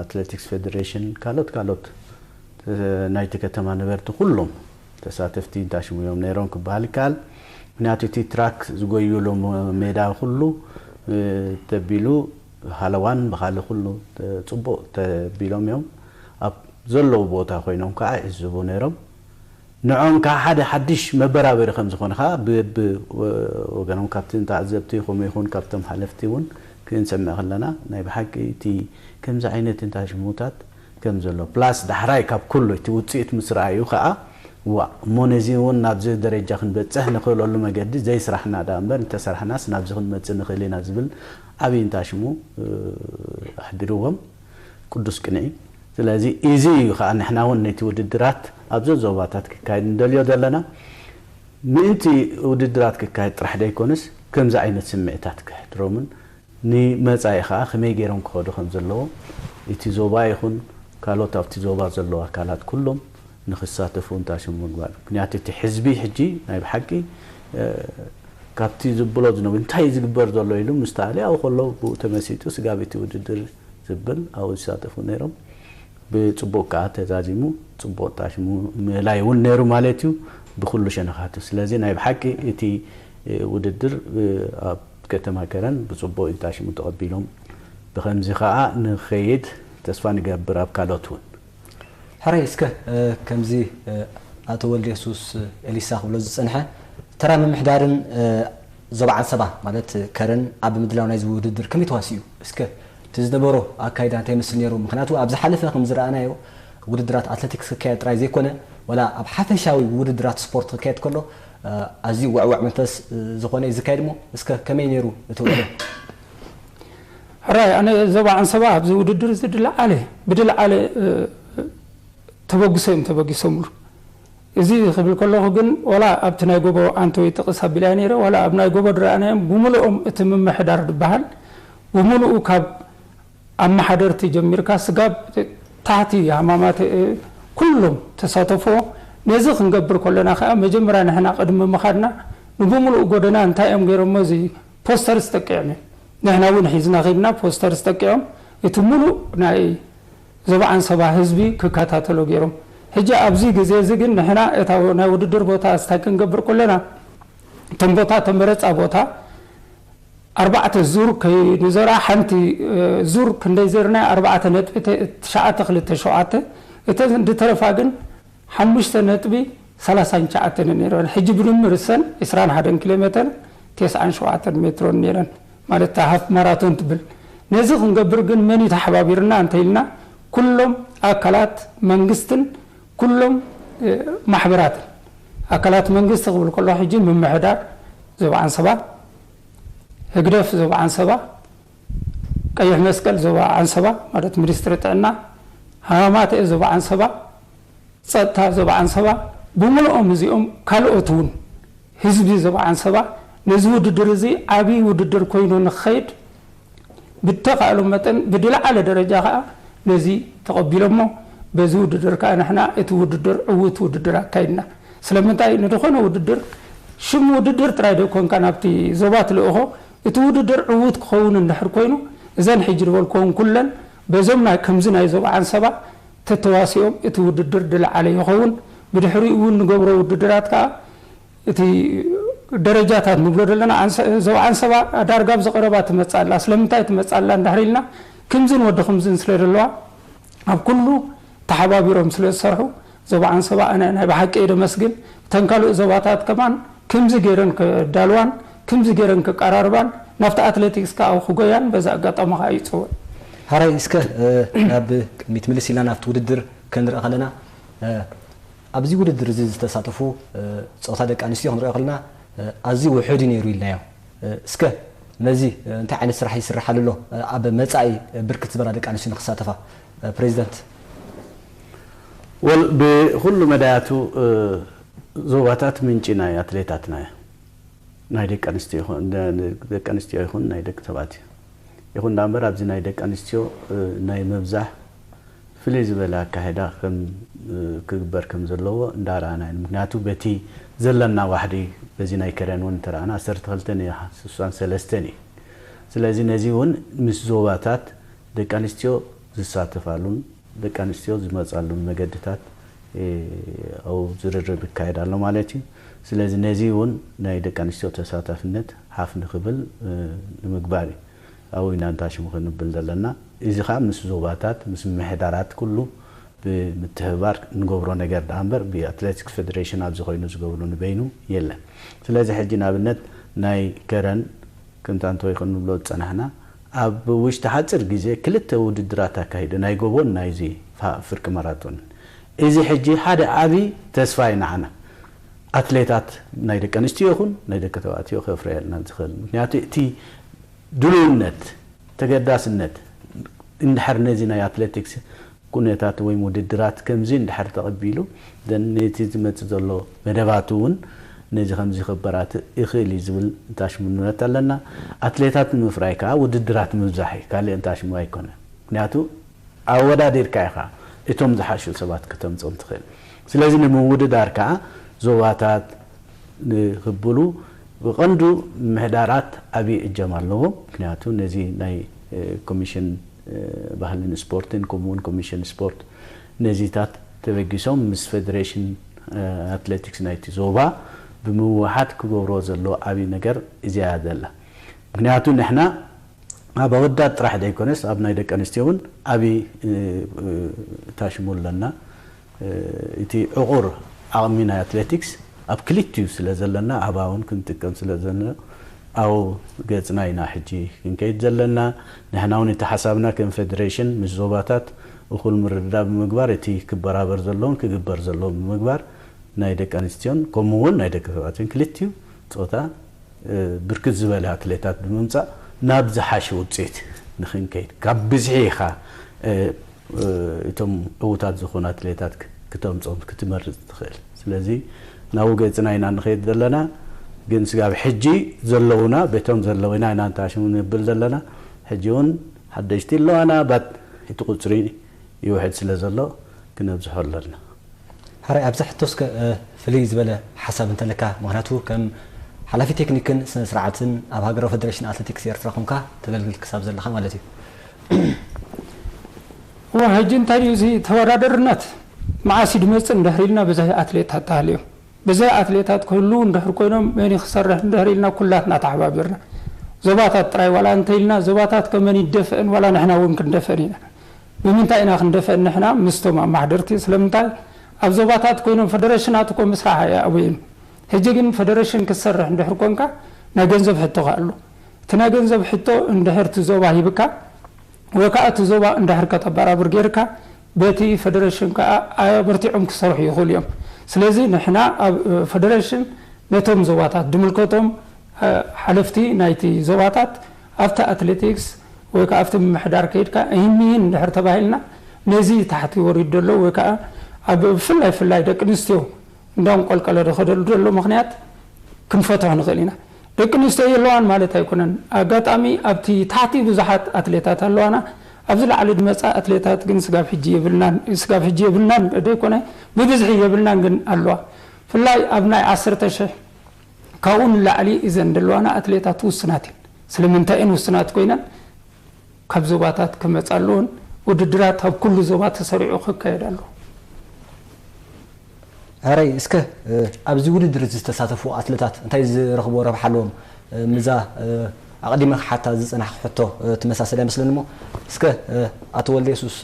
ኣትሌቲክስ ፌደሬሽን ካልኦት ካልኦት ናይቲ ከተማ ነበርቲ ኩሎም ተሳተፍቲ እንታይ ሽሙ እዮም ነይሮም ክበሃል ይከኣል። ምክንያቱ እቲ ትራክ ዝጎይሉ ሜዳ ኩሉ ተቢሉ ሃለዋን ብካልእ ኩሉ ጽቡቕ ተቢሎም እዮም። ኣብ ዘለዉ ቦታ ኮይኖም ከዓ ይዕዝቡ ነይሮም። ንዖም ከዓ ሓደ ሓድሽ መበራበሪ ከም ዝኾነ ከዓ ብወገኖም ካብቲ ተዓዘብቲ ከምኡ ይኹን ካብቶም ሓለፍቲ እውን ክንሰምዕ ከለና ናይ ብሓቂ እቲ ከምዚ ዓይነት እንታይ ሽሙታት ከም ዘሎ ፕላስ ዳሕራይ ካብ ኩሉ እቲ ውፅኢት ምስ ረኣዩ ከዓ ዋ እሞ ነዚ እውን ናብዚ ደረጃ ክንበፅሕ ንኽእለሉ መገዲ ዘይስራሕና ደኣ እምበር እንተሰራሕናስ ናብዚ ክንመፅእ ንኽእል ኢና ዝብል ዓብዪ እንታይ ሽሙ ኣሕዲርዎም ቅዱስ ቅንዒ። ስለዚ እዚ እዩ ከዓ ንሕና እውን ነቲ ውድድራት ኣብዞ ዞባታት ክካየድ ንደልዮ ዘለና ምእንቲ ውድድራት ክካየድ ጥራሕ ደይኮነስ ከምዚ ዓይነት ስምዒታት ክሕድሮምን ንመጻኢ ከዓ ከመይ ገይሮም ክኸዱ ከም ዘለዎም እቲ ዞባ ይኹን ካልኦት ኣብቲ ዞባ ዘለዉ ኣካላት ኩሎም ንክሳተፉ እንታይ ሽሙ ምግባር ምክንያቱ እቲ ሕዝቢ ሕጂ ናይ ብሓቂ ካብቲ ዝብሎ ዝነብ እንታይ ዝግበር ዘሎ ኢሉ ምስ ተኣለ ኣብኡ ከሎ ብኡ ተመሲጡ ስጋብ እቲ ውድድር ዝብል ኣብኡ ዝሳተፉ ነይሮም። ብፅቡቅ ከዓ ተዛዚሙ ፅቡቅ ጣሽሙ ምእላይ እውን ነይሩ ማለት እዩ ብኩሉ ሸነኻቱ። ስለዚ ናይ ብሓቂ እቲ ውድድር ኣብ ከተማ ከረን ብፅቡቅ እዩ ጣሽሙ ተቐቢሎም። ብከምዚ ከዓ ንኸይድ ተስፋ ንገብር ኣብ ካልኦት እውን። ሕራይ እስከ ከምዚ ኣቶ ወልደ የሱስ ኤሊሳ ክብሎ ዝፀንሐ ተራ ምምሕዳርን ዞባ ዓንሰባ ማለት ከረን ኣብ ምድላው ናይዚ ውድድር ከመይ ተዋሲኡ? እስከ እቲ ዝነበሮ ኣካይዳ እንታይ ይመስል ነይሩ? ምክንያቱ ኣብ ዝሓለፈ ከም ዝረኣናዮ ውድድራት ኣትሌቲክስ ክካየድ ጥራይ ዘይኮነ ዋላ ኣብ ሓፈሻዊ ውድድራት ስፖርት ክካየድ ከሎ ኣዝዩ ውዕውዕ መንፈስ ዝኾነ እዩ ዝካየድ እሞ እስከ ከመይ ነይሩ እቲ ውዕሎ? ሕራይ ኣነ ዞባ ዓንሰባ ኣብዚ ውድድር እዚ ድለዓለ ብድለዓለ ተበግሶ እዮም ተበጊሶምሉ። እዚ ክብል ከለኹ ግን ዋላ ኣብቲ ናይ ጎቦ ኣንተ ወይ ጥቕስ ኣቢለያ ነይረ ዋላ ኣብ ናይ ጎቦ ድረኣናዮም ብምልኦም እቲ ምምሕዳር ዝበሃል ብምልኡ ካብ ኣመሓደርቲ ጀሚርካ ስጋብ ታሕቲ ሃማማት ኩሎም ተሳተፎ። ነዚ ክንገብር ከለና ከዓ መጀመርያ ንሕና ቅድሚ ምኻድና ንብምሉእ ጎደና እንታይ እዮም ገይሮሞ እዚ ፖስተር ዝጠቅዕም እዩ። ንሕና እውን ሒዝና ከድና ፖስተር ዝጠቅዖም እቲ ሙሉእ ናይ ዞባ ዓንሰባ ህዝቢ ክከታተሎ ገይሮም። ሕጂ ኣብዚ ግዜ እዚ ግን ንሕና እታ ናይ ውድድር ቦታ ስታይ ክንገብር ከለና እቶም ቦታ ተመረፃ ቦታ ኣርባዕተ ዙር ከይንዘራ ሓንቲ ዙር ክንደይ ዘርና ኣርባዕተ ነጥቢ ትሽዓተ ክልተ ሸውዓተ እተ ድተረፋ ግን ሓሙሽተ ነጥቢ ሰላሳን ትሽዓተን ነይረን። ሕጂ ብድምር እሰን ዕስራን ሓደን ኪሎ ሜተር ተስዓን ሸውዓተን ሜትሮን ነይረን ማለት እታ ሃፍ ማራቶን ትብል። ነዚ ክንገብር ግን መን እዩ ተሓባቢርና እንተኢልና ኩሎም ኣካላት መንግስትን ኩሎም ማሕበራትን ኣካላት መንግስቲ ክብል ከሎ ሕጂ ምምሕዳር ዞባ ዓንሰባ፣ ህግደፍ ዞባ ዓንሰባ፣ ቀይሕ መስቀል ዞባ ዓንሰባ ማለት ሚኒስትሪ ጥዕና፣ ሃማማተኤ ዞባ ዓንሰባ፣ ፀጥታ ዞባ ዓንሰባ ብምልኦም እዚኦም ካልኦት እውን ህዝቢ ዞባ ዓንሰባ ነዚ ውድድር እዚ ዓብዪ ውድድር ኮይኑ ንክኸይድ ብተኻእሎም መጠን ብድለዓለ ደረጃ ከዓ ነዚ ተቐቢሎሞ በዚ ውድድር ከዓ ንሕና እቲ ውድድር ዕዉት ውድድር ኣካይድና። ስለምንታይ ንድኾነ ውድድር ሽም ውድድር ጥራይ ደይኮንካ ናብቲ ዞባ ትልእኾ እቲ ውድድር ዕዉት ክኸውን እንድሕር ኮይኑ እዘን ሕጂ ዝበልክወን ኩለን በዞም ናይ ከምዚ ናይ ዞባ ዓንሰባ ተተዋሲኦም እቲ ውድድር ድለዓለ ይኸውን። ብድሕሪኡ እውን ንገብሮ ውድድራት ከዓ እቲ ደረጃታት ንብሎ ዘለና ዞባ ዓንሰባ ዳርጋ ኣብዚ ቀረባ ትመፅእ ኣላ። ስለምንታይ ትመፅእ ኣላ እንድሕር ኢልና ክምዝን ወዲ ክምዝን ስለ ዘለዋ ኣብ ኩሉ ተሓባቢሮም ስለ ዝሰርሑ ዞባ ዓንሰባ ኣነ ናይ ብሓቂ እየ ደመስግን። እተን ካልእ ዞባታት ከማን ክምዚ ገይረን ክዳልዋን ክምዚ ገይረን ክቀራርባን ናብቲ ኣትሌቲክስ ከዓ ክጎያን በዚ ኣጋጣሚ ከዓ ይፅውዕ። ሕራይ እስከ ናብ ቅድሚት ምልስ ኢልና ናብቲ ውድድር ክንርኢ ከለና ኣብዚ ውድድር እዚ ዝተሳተፉ ፆታ ደቂ ኣንስትዮ ክንሪኦ ከለና ኣዝዩ ውሑድ እዩ ነይሩ ኢልናዮ። እስከ ነዚ እንታይ ዓይነት ስራሕ ይስራሕ ኣሎ ኣብ መፃኢ ብርክት ዝበላ ደቂ ኣንስትዮ ንክሳተፋ ፕሬዚደንት? ወል ብኩሉ መዳያቱ ዞባታት ምንጪ ናይ ኣትሌታትና እያ። ናይ ደቂ ኣንስትዮ ይኹን ናይ ደቂ ተባዕትዮ ይኹን ዳኣ እምበር ኣብዚ ናይ ደቂ ኣንስትዮ ናይ ምብዛሕ ፍልይ ዝበለ ኣካይዳ ከም ክግበር ከም ዘለዎ እንዳረኣና ኢና። ምክንያቱ በቲ ዘለና ዋሕዲ በዚ ናይ ከረን እውን እንተረኣና ዓሰርተ ክልተ ስሳን ሰለስተን እዩ። ስለዚ ነዚ እውን ምስ ዞባታት ደቂ ኣንስትዮ ዝሳተፋሉን ደቂ ኣንስትዮ ዝመፃሉን መገድታት ኣብኡ ዝርርብ ይካየድ ኣሎ ማለት እዩ። ስለዚ ነዚ እውን ናይ ደቂ ኣንስትዮ ተሳታፍነት ሓፍ ንክብል ንምግባር እዩ ኣብኡ ኢና እንታሽሙ ክንብል ዘለና። እዚ ከዓ ምስ ዞባታት ምስ ምምሕዳራት ኩሉ ብምትሕብባር ንገብሮ ነገር ደኣ እምበር ብኣትሌቲክስ ፌደሬሽን ኣብዚ ኮይኑ ዝገብሩ ንበይኑ የለን። ስለዚ ሕጂ ንኣብነት ናይ ከረን ክንታንቶ ይኹን ንብሎ ዝጸናሕና ኣብ ውሽጢ ሓፂር ግዜ ክልተ ውድድራት ኣካሂዱ ናይ ጎቦን ናይዚ ፍርቂ ማራቶን። እዚ ሕጂ ሓደ ዓብዪ ተስፋ እዩ ንዓና ኣትሌታት ናይ ደቂ ኣንስትዮ ይኹን ናይ ደቂ ተባዕትዮ ከፍርየልና ዝኽእል ምክንያቱ እቲ ድልውነት ተገዳስነት እንድሕር ነዚ ናይ ኣትሌቲክስ ኩነታት ወይ ውድድራት ከምዚ እንድሕር ተቐቢሉ ነቲ ዝመፅእ ዘሎ መደባት እውን ነዚ ከምዚ ክበራትዕ ይኽእል እዩ ዝብል እንታሽሙ ንብረት ኣለና። ኣትሌታት ንምፍራይ ከዓ ውድድራት ምብዛሕ እዩ፣ ካልእ እንታሽሙ ኣይኮነ። ምክንያቱ ኣወዳዲርካ ኢኻ እቶም ዝሓሹ ሰባት ከተምፅኦም ትኽእል። ስለዚ ንምውድዳር ከዓ ዞባታት ንክብሉ ብቐንዱ ምምሕዳራት ዓብዪ እጃም ኣለዎም። ምክንያቱ ነዚ ናይ ኮሚሽን ባህልን ስፖርትን ከምኡውን ኮሚሽን ስፖርት ነዚታት ተበጊሶም ምስ ፌደሬሽን ኣትሌቲክስ ናይቲ ዞባ ብምውሓድ ክገብሮ ዘለዎ ዓብዪ ነገር እዚያ ዘላ። ምክንያቱ ንሕና ኣብ ኣወዳት ጥራሕ ዘይኮነስ ኣብ ናይ ደቂ ኣንስትዮ እውን ዓብዪ ታሽሙ ኣለና። እቲ ዕቑር ዓቕሚ ናይ ኣትሌቲክስ ኣብ ክልቲኡ ስለ ዘለና ኣብኣ እውን ክንጥቀም ስለ ዘለና ኣብኡ ገፅና ኢና ሕጂ ክንከይድ ዘለና። ንሕና እውን እቲ ሓሳብና ከም ፌደሬሽን ምስ ዞባታት እኹል ምርድዳእ ብምግባር እቲ ክበራበር ዘለዎን ክግበር ዘለዎን ብምግባር ናይ ደቂ ኣንስትዮን ከምኡ እውን ናይ ደቂ ተባዕትዮን ክልቲኡ ፆታ ብርክት ዝበለ ኣትሌታት ብምምፃእ ናብ ዝሓሸ ውፅኢት ንክንከይድ ካብ ብዝሒ ኢኻ እቶም ዕዉታት ዝኾኑ ኣትሌታት ክተምፆም ክትመርፅ ትኽእል። ስለዚ ናብኡ ገፅና ኢና ንኸይድ ዘለና። ግን ስጋብ ሕጂ ዘለውና ቤቶም ዘለውና ኢና እንታሽሙ ንብል ዘለና። ሕጂ እውን ሓደሽቲ ኣለዋና ባት እቲ ቁፅሪ ይውሕድ ስለ ዘሎ ክነብዝሖ ኣለና። ሕራይ ኣብዚ ሕቶ እስከ ፍልይ ዝበለ ሓሳብ እንተለካ፣ ምክንያቱ ከም ሓላፊ ቴክኒክን ስነ ስርዓትን ኣብ ሃገራዊ ፌደሬሽን ኣትሌቲክስ ኤርትራ ኮንካ ተገልግል ክሳብ ዘለካ ማለት እዩ። እዋ ሕጂ እንታይ ድዩ እዚ ተወዳደርነት መዓስ እዩ ድመፅእ እንድሕር ኢልና ብዘይ ኣትሌታት ተሃልዮም ብዘይ ኣትሌታት ክህልው እንድሕር ኮይኖም መን እዩ ክሰርሕ እንድሕር ኢልና ኩላትና ተሓባቢርና ዞባታት ጥራይ ዋላ እንተኢልና ዞባታት ከ መን ይደፍእን ዋላ ንሕና እውን ክንደፍእን ኢና። ብምንታይ ኢና ክንደፍእን ንሕና ምስቶም ኣማሕደርቲ ስለምንታይ ኣብ ዞባታት ኮይኖም ፈደረሽናት እኮ ምስራሕ ኣይኣበዩን። ሕጂ ግን ፈደረሽን ክትሰርሕ እንድሕር ኮንካ ናይ ገንዘብ ሕቶኻ ኣሎ። እቲ ናይ ገንዘብ ሕቶ እንድሕር እቲ ዞባ ሂብካ ወይ ከዓ እቲ ዞባ እንድሕር ከተበራብር ጌርካ በቲ ፈደረሽን ከዓ ኣበርቲዖም ክሰርሑ ይኽእሉ እዮም። ስለዚ ንሕና ኣብ ፈደረሽን ነቶም ዞባታት ድምልከቶም ሓለፍቲ ናይቲ ዞባታት ኣብቲ ኣትሌቲክስ ወይ ከዓ ኣብቲ ምምሕዳር ከይድካ እሂን ምሂን እንድሕር ተባሂልና ነዚ ታሕቲ ወሪዱ ዘሎ ወይ ከዓ ኣብ ብፍላይ ፍላይ ደቂ ኣንስትዮ እንዳንቆልቀለ ዝኸደሉ ዘሎ ምኽንያት ክንፈትሖ ንኽእል ኢና። ደቂ ኣንስትዮ የለዋን ማለት ኣይኮነን። ኣጋጣሚ ኣብቲ ታሕቲ ብዙሓት ኣትሌታት ኣለዋና። ኣብዚ ላዕሊ ዝመፃ ኣትሌታት ግን ስጋብ ሕጂ የብልናን። ስጋብ ሕጂ የብልናን ደይኮነ ብብዝሒ የብልናን ግን ኣለዋ። ፍላይ ኣብ ናይ ዓሰርተ ሽሕ ካብኡ ንላዕሊ እዘን ዘለዋና ኣትሌታት ውስናት እየን። ስለምንታይ እየን ውስናት ኮይነን? ካብ ዞባታት ክመፃ ኣለዎን ውድድራት ኣብ ኩሉ ዞባ ተሰሪዑ ክካየድ ኣለዎ። ሕራይ እስከ ኣብዚ ውድድር እዚ ዝተሳተፉ ኣትለታት እንታይ ዝረኽብዎ ረብሓ ኣለዎም? ምዛ ኣቕዲመ ክሓታ ዝፀናሕኩ ሕቶ ትመሳሰል እያ መስለኒ እሞ እስከ ኣቶ ወልደ የሱስ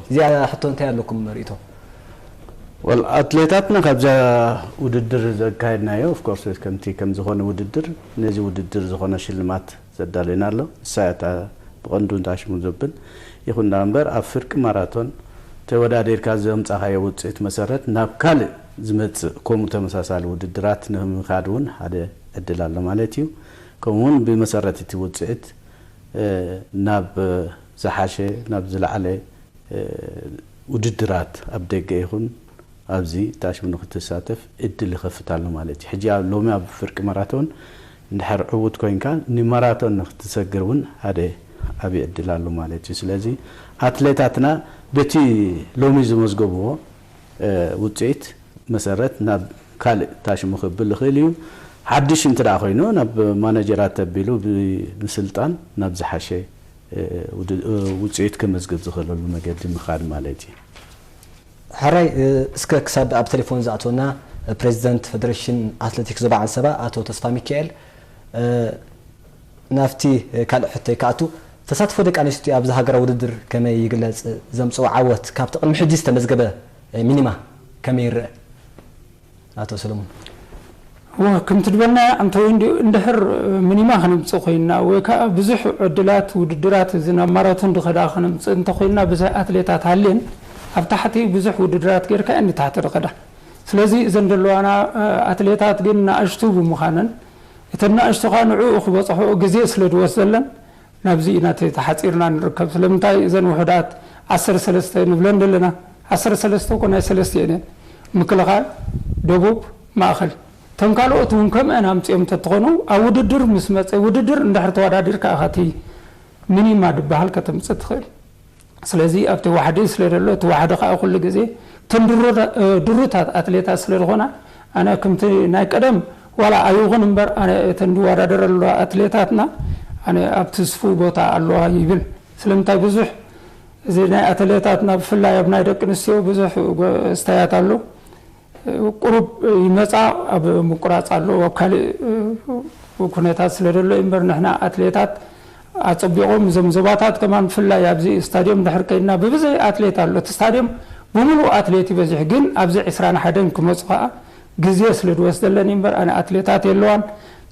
እዚኣ ሕቶ እንታይ ኣለኩም ርእቶ? ወል ኣትሌታትና ካብዛ ውድድር ዘካየድናዮ ኦፍኮርስ ከምቲ ከም ዝኾነ ውድድር ነዚ ውድድር ዝኾነ ሽልማት ዘዳለየና ኣሎ። ንሳ እያ እታ ብቐንዱ እንታሽሙ ዘብል ይኹን ደኣ እምበር ኣብ ፍርቂ ማራቶን ተወዳዲርካ ዘምጻኻዮ ውፅኢት መሰረት ናብ ካልእ ዝመፅእ ከምኡ ተመሳሳሊ ውድድራት ንምኻድ እውን ሓደ ዕድል ኣሎ ማለት እዩ። ከምኡ እውን ብመሰረት እቲ ውፅኢት ናብ ዝሓሸ ናብ ዝለዓለ ውድድራት ኣብ ደገ ይኹን ኣብዚ ታሽሙ ንክትሳተፍ እድል ይኸፍት ኣሎ ማለት እዩ። ሕጂ ኣብ ሎሚ ኣብ ፍርቂ ማራቶን እንድሕር ዕዉት ኮይንካ ንማራቶን ንክትሰግር እውን ሓደ ዓብዪ ዕድል ኣሎ ማለት እዩ። ስለዚ ኣትሌታትና በቲ ሎሚ ዝመዝገብዎ ውፅኢት መሰረት ናብ ካልእ ታሽሙ ክብል ይኽእል እዩ። ሓድሽ እንተ ደኣ ኮይኑ ናብ ማናጀራት ተቢሉ ብምስልጣን ናብ ዝሓሸ ውፅኢት ከመዝግብ ዝኽእለሉ መገዲ ምኻድ ማለት እዩ። ሕራይ፣ እስከ ክሳብ ኣብ ቴሌፎን ዝኣትወና ፕሬዚደንት ፌደሬሽን ኣትሌቲክስ ዞባ ዓንሰባ ኣቶ ተስፋ ሚካኤል፣ ናብቲ ካልእ ሕቶይ ክኣቱ፣ ተሳትፎ ደቂ ኣንስትዮ ኣብዚ ሃገራዊ ውድድር ከመይ ይግለጽ? ዘምጽኦ ዓወት ካብቲ ቅድሚ ሕጂ ዝተመዝገበ ሚኒማ ከመይ ይረአ? ኣቶ ሰለሙን። እወ፣ ከምቲ ዝበልና፣ ኣንተ ወይ እንዲ-፣ እንድሕር ሚኒማ ከነምጽእ ኮይንና፣ ወይ ከዓ ብዙሕ ዕድላት ውድድራት እዚ ናብ ማራቶን ዝኸዳ ከነምጽእ እንተኮይንና፣ ብዙሕ ኣትሌታት ሃልየን ኣብ ታሕቲ ብዙሕ ውድድራት ጌርካ እየን ንታሕቲ ዝኸዳ። ስለዚ እዘን ዘለዋና ኣትሌታት ግን ንኣሽቱ ብምዃነን፣ እተን ንኣሽቱ ከዓ ንዕኡ ክበጽሕኦ ግዜ ስለ ዝወስደለን፣ ናብዚ ኢና ተሓፂርና ንርከብ። ስለምንታይ እዘን ውሑዳት ዓሰርተ ሰለስተ ንብለን ዘለና? ዓሰርተ ሰለስተ እኮ ናይ ሰለስቲኤን እየን። ምክልኻል፣ ደቡብ፣ ማእኸል። እተን ካልኦት እውን ከምአን ኣምፂኦም እንተትኾኑ፣ ኣብ ውድድር ምስ መፀ፣ ውድድር እንድሕር ተወዳዲርካ ኢኻ እቲ ሚኒማ ዝበሃል ከተምፅእ ትኽእል። ስለዚ ኣብቲ ዋሕዲ ስለ ዘሎ፣ እቲ ዋሕዲ ከዓ ኩሉ ግዜ እተን ድሩታ-፣ ድሩታት ኣትሌታት ስለ ዝኾና፣ ኣነ ከምቲ ናይ ቀደም ዋላ ኣይኹን እምበር፣ ኣነ እተን ዝወዳደራ ዘለዋ ኣትሌታትና፣ ኣነ ኣብቲ ስፉው ቦታ ኣለዋ ይብል። ስለምንታይ ብዙሕ እዚ ናይ ኣትሌታትና ብፍላይ ኣብ ናይ ደቂ ኣንስትዮ ብዙሕ ጎ-፣ ስታያት ኣሎ። ቁሩብ ይመጻ ኣብ ምቁራጽ ኣሎ፣ ኣብ ካልእ ኩነታት ስለ ዘሎ እዩ እምበር ንሕና ኣትሌታት ኣጸቢቖም እዞም ዞባታት ከማን ብፍላይ ኣብዚ ስታድዮም ድሕር ከይድና ብብዝሒ ኣትሌት ኣሎ። እቲ ስታድዮም ብምሉእ ኣትሌት እዩ በዚሑ፣ ግን ኣብዚ ዕስራን ሓደን ክመጹ ከኣ ግዜ ስለ ዝወስደለን እዩ እምበር ኣነ ኣትሌታት የለዋን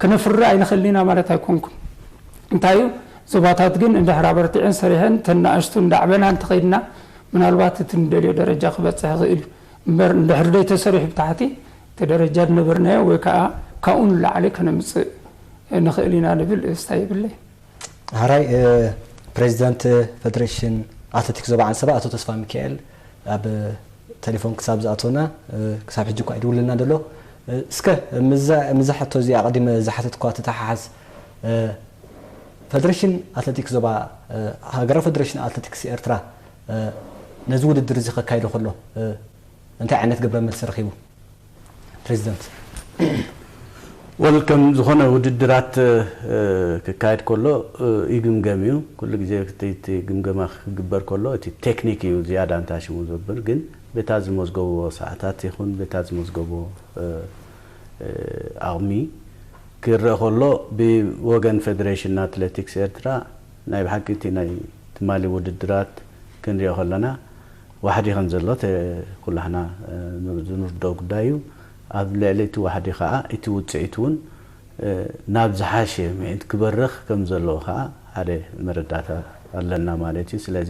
ክነፍሪ ኣይንኽእልን ኢና ማለት ኣይኮንኩን። እንታይ እዩ ዞባታት ግን እንድሕር ኣበርቲዐን ሰሪሐን ተን ንኣሽቱ እንዳዕበና እንተኸይድና ምናልባት እቲ ንደልዮ ደረጃ ክበጽሕ ይኽእል እዩ። እምበር እንድሕር ደይተሰሪሑ ብታሕቲ እቲ ደረጃ ዝነበርናዮ ወይ ከዓ ካብኡ ንላዕሊ ከነምፅእ ንኽእል ኢና ንብል እስታ ይብለይ። ሕራይ፣ ፕሬዚዳንት ፌደሬሽን ኣትሌቲክስ ዞባ ዓንሰባ ኣቶ ተስፋ ሚካኤል ኣብ ቴሌፎን ክሳብ ዝኣትወና፣ ክሳብ ሕጂ እኳ ይድውልና ዘሎ። እስከ ምዛ ሕቶ እዚኣ ኣቐዲመ ዝሓተትኳ ተተሓሓዝ፣ ፌደሬሽን ኣትሌቲክስ ዞባ፣ ሃገራዊ ፌደሬሽን ኣትሌቲክስ ኤርትራ ነዚ ውድድር እዚ ከካይዶ ከሎ እንታይ ዓይነት ግብረ መልሲ ረኺቡ? ፕሬዚደንት። ወል ከም ዝኾነ ውድድራት ክካየድ ከሎ ይግምገም እዩ። ኩሉ ግዜ እቲ ግምገማ ክግበር ከሎ እቲ ቴክኒክ እዩ ዝያዳ እንታ ሽሙ ዘብል፣ ግን በታ ዝመዝገብዎ ሰዓታት ይኹን በታ ዝመዝገብዎ ኣቕሚ ክረአ ከሎ ብወገን ፌደሬሽን ኣትሌቲክስ ኤርትራ ናይ ብሓቂ እቲ ናይ ትማሊ ውድድራት ክንሪኦ ከለና ዋሕዲ ከም ዘሎ ኩላሕና ዝንርድኦ ጉዳይ እዩ። ኣብ ልዕሊ እቲ ዋሕዲ ከዓ እቲ ውፅኢት እውን ናብ ዝሓሸ ምዒት ክበርኽ ከም ዘለዎ ከዓ ሓደ መረዳእታ ኣለና ማለት እዩ። ስለዚ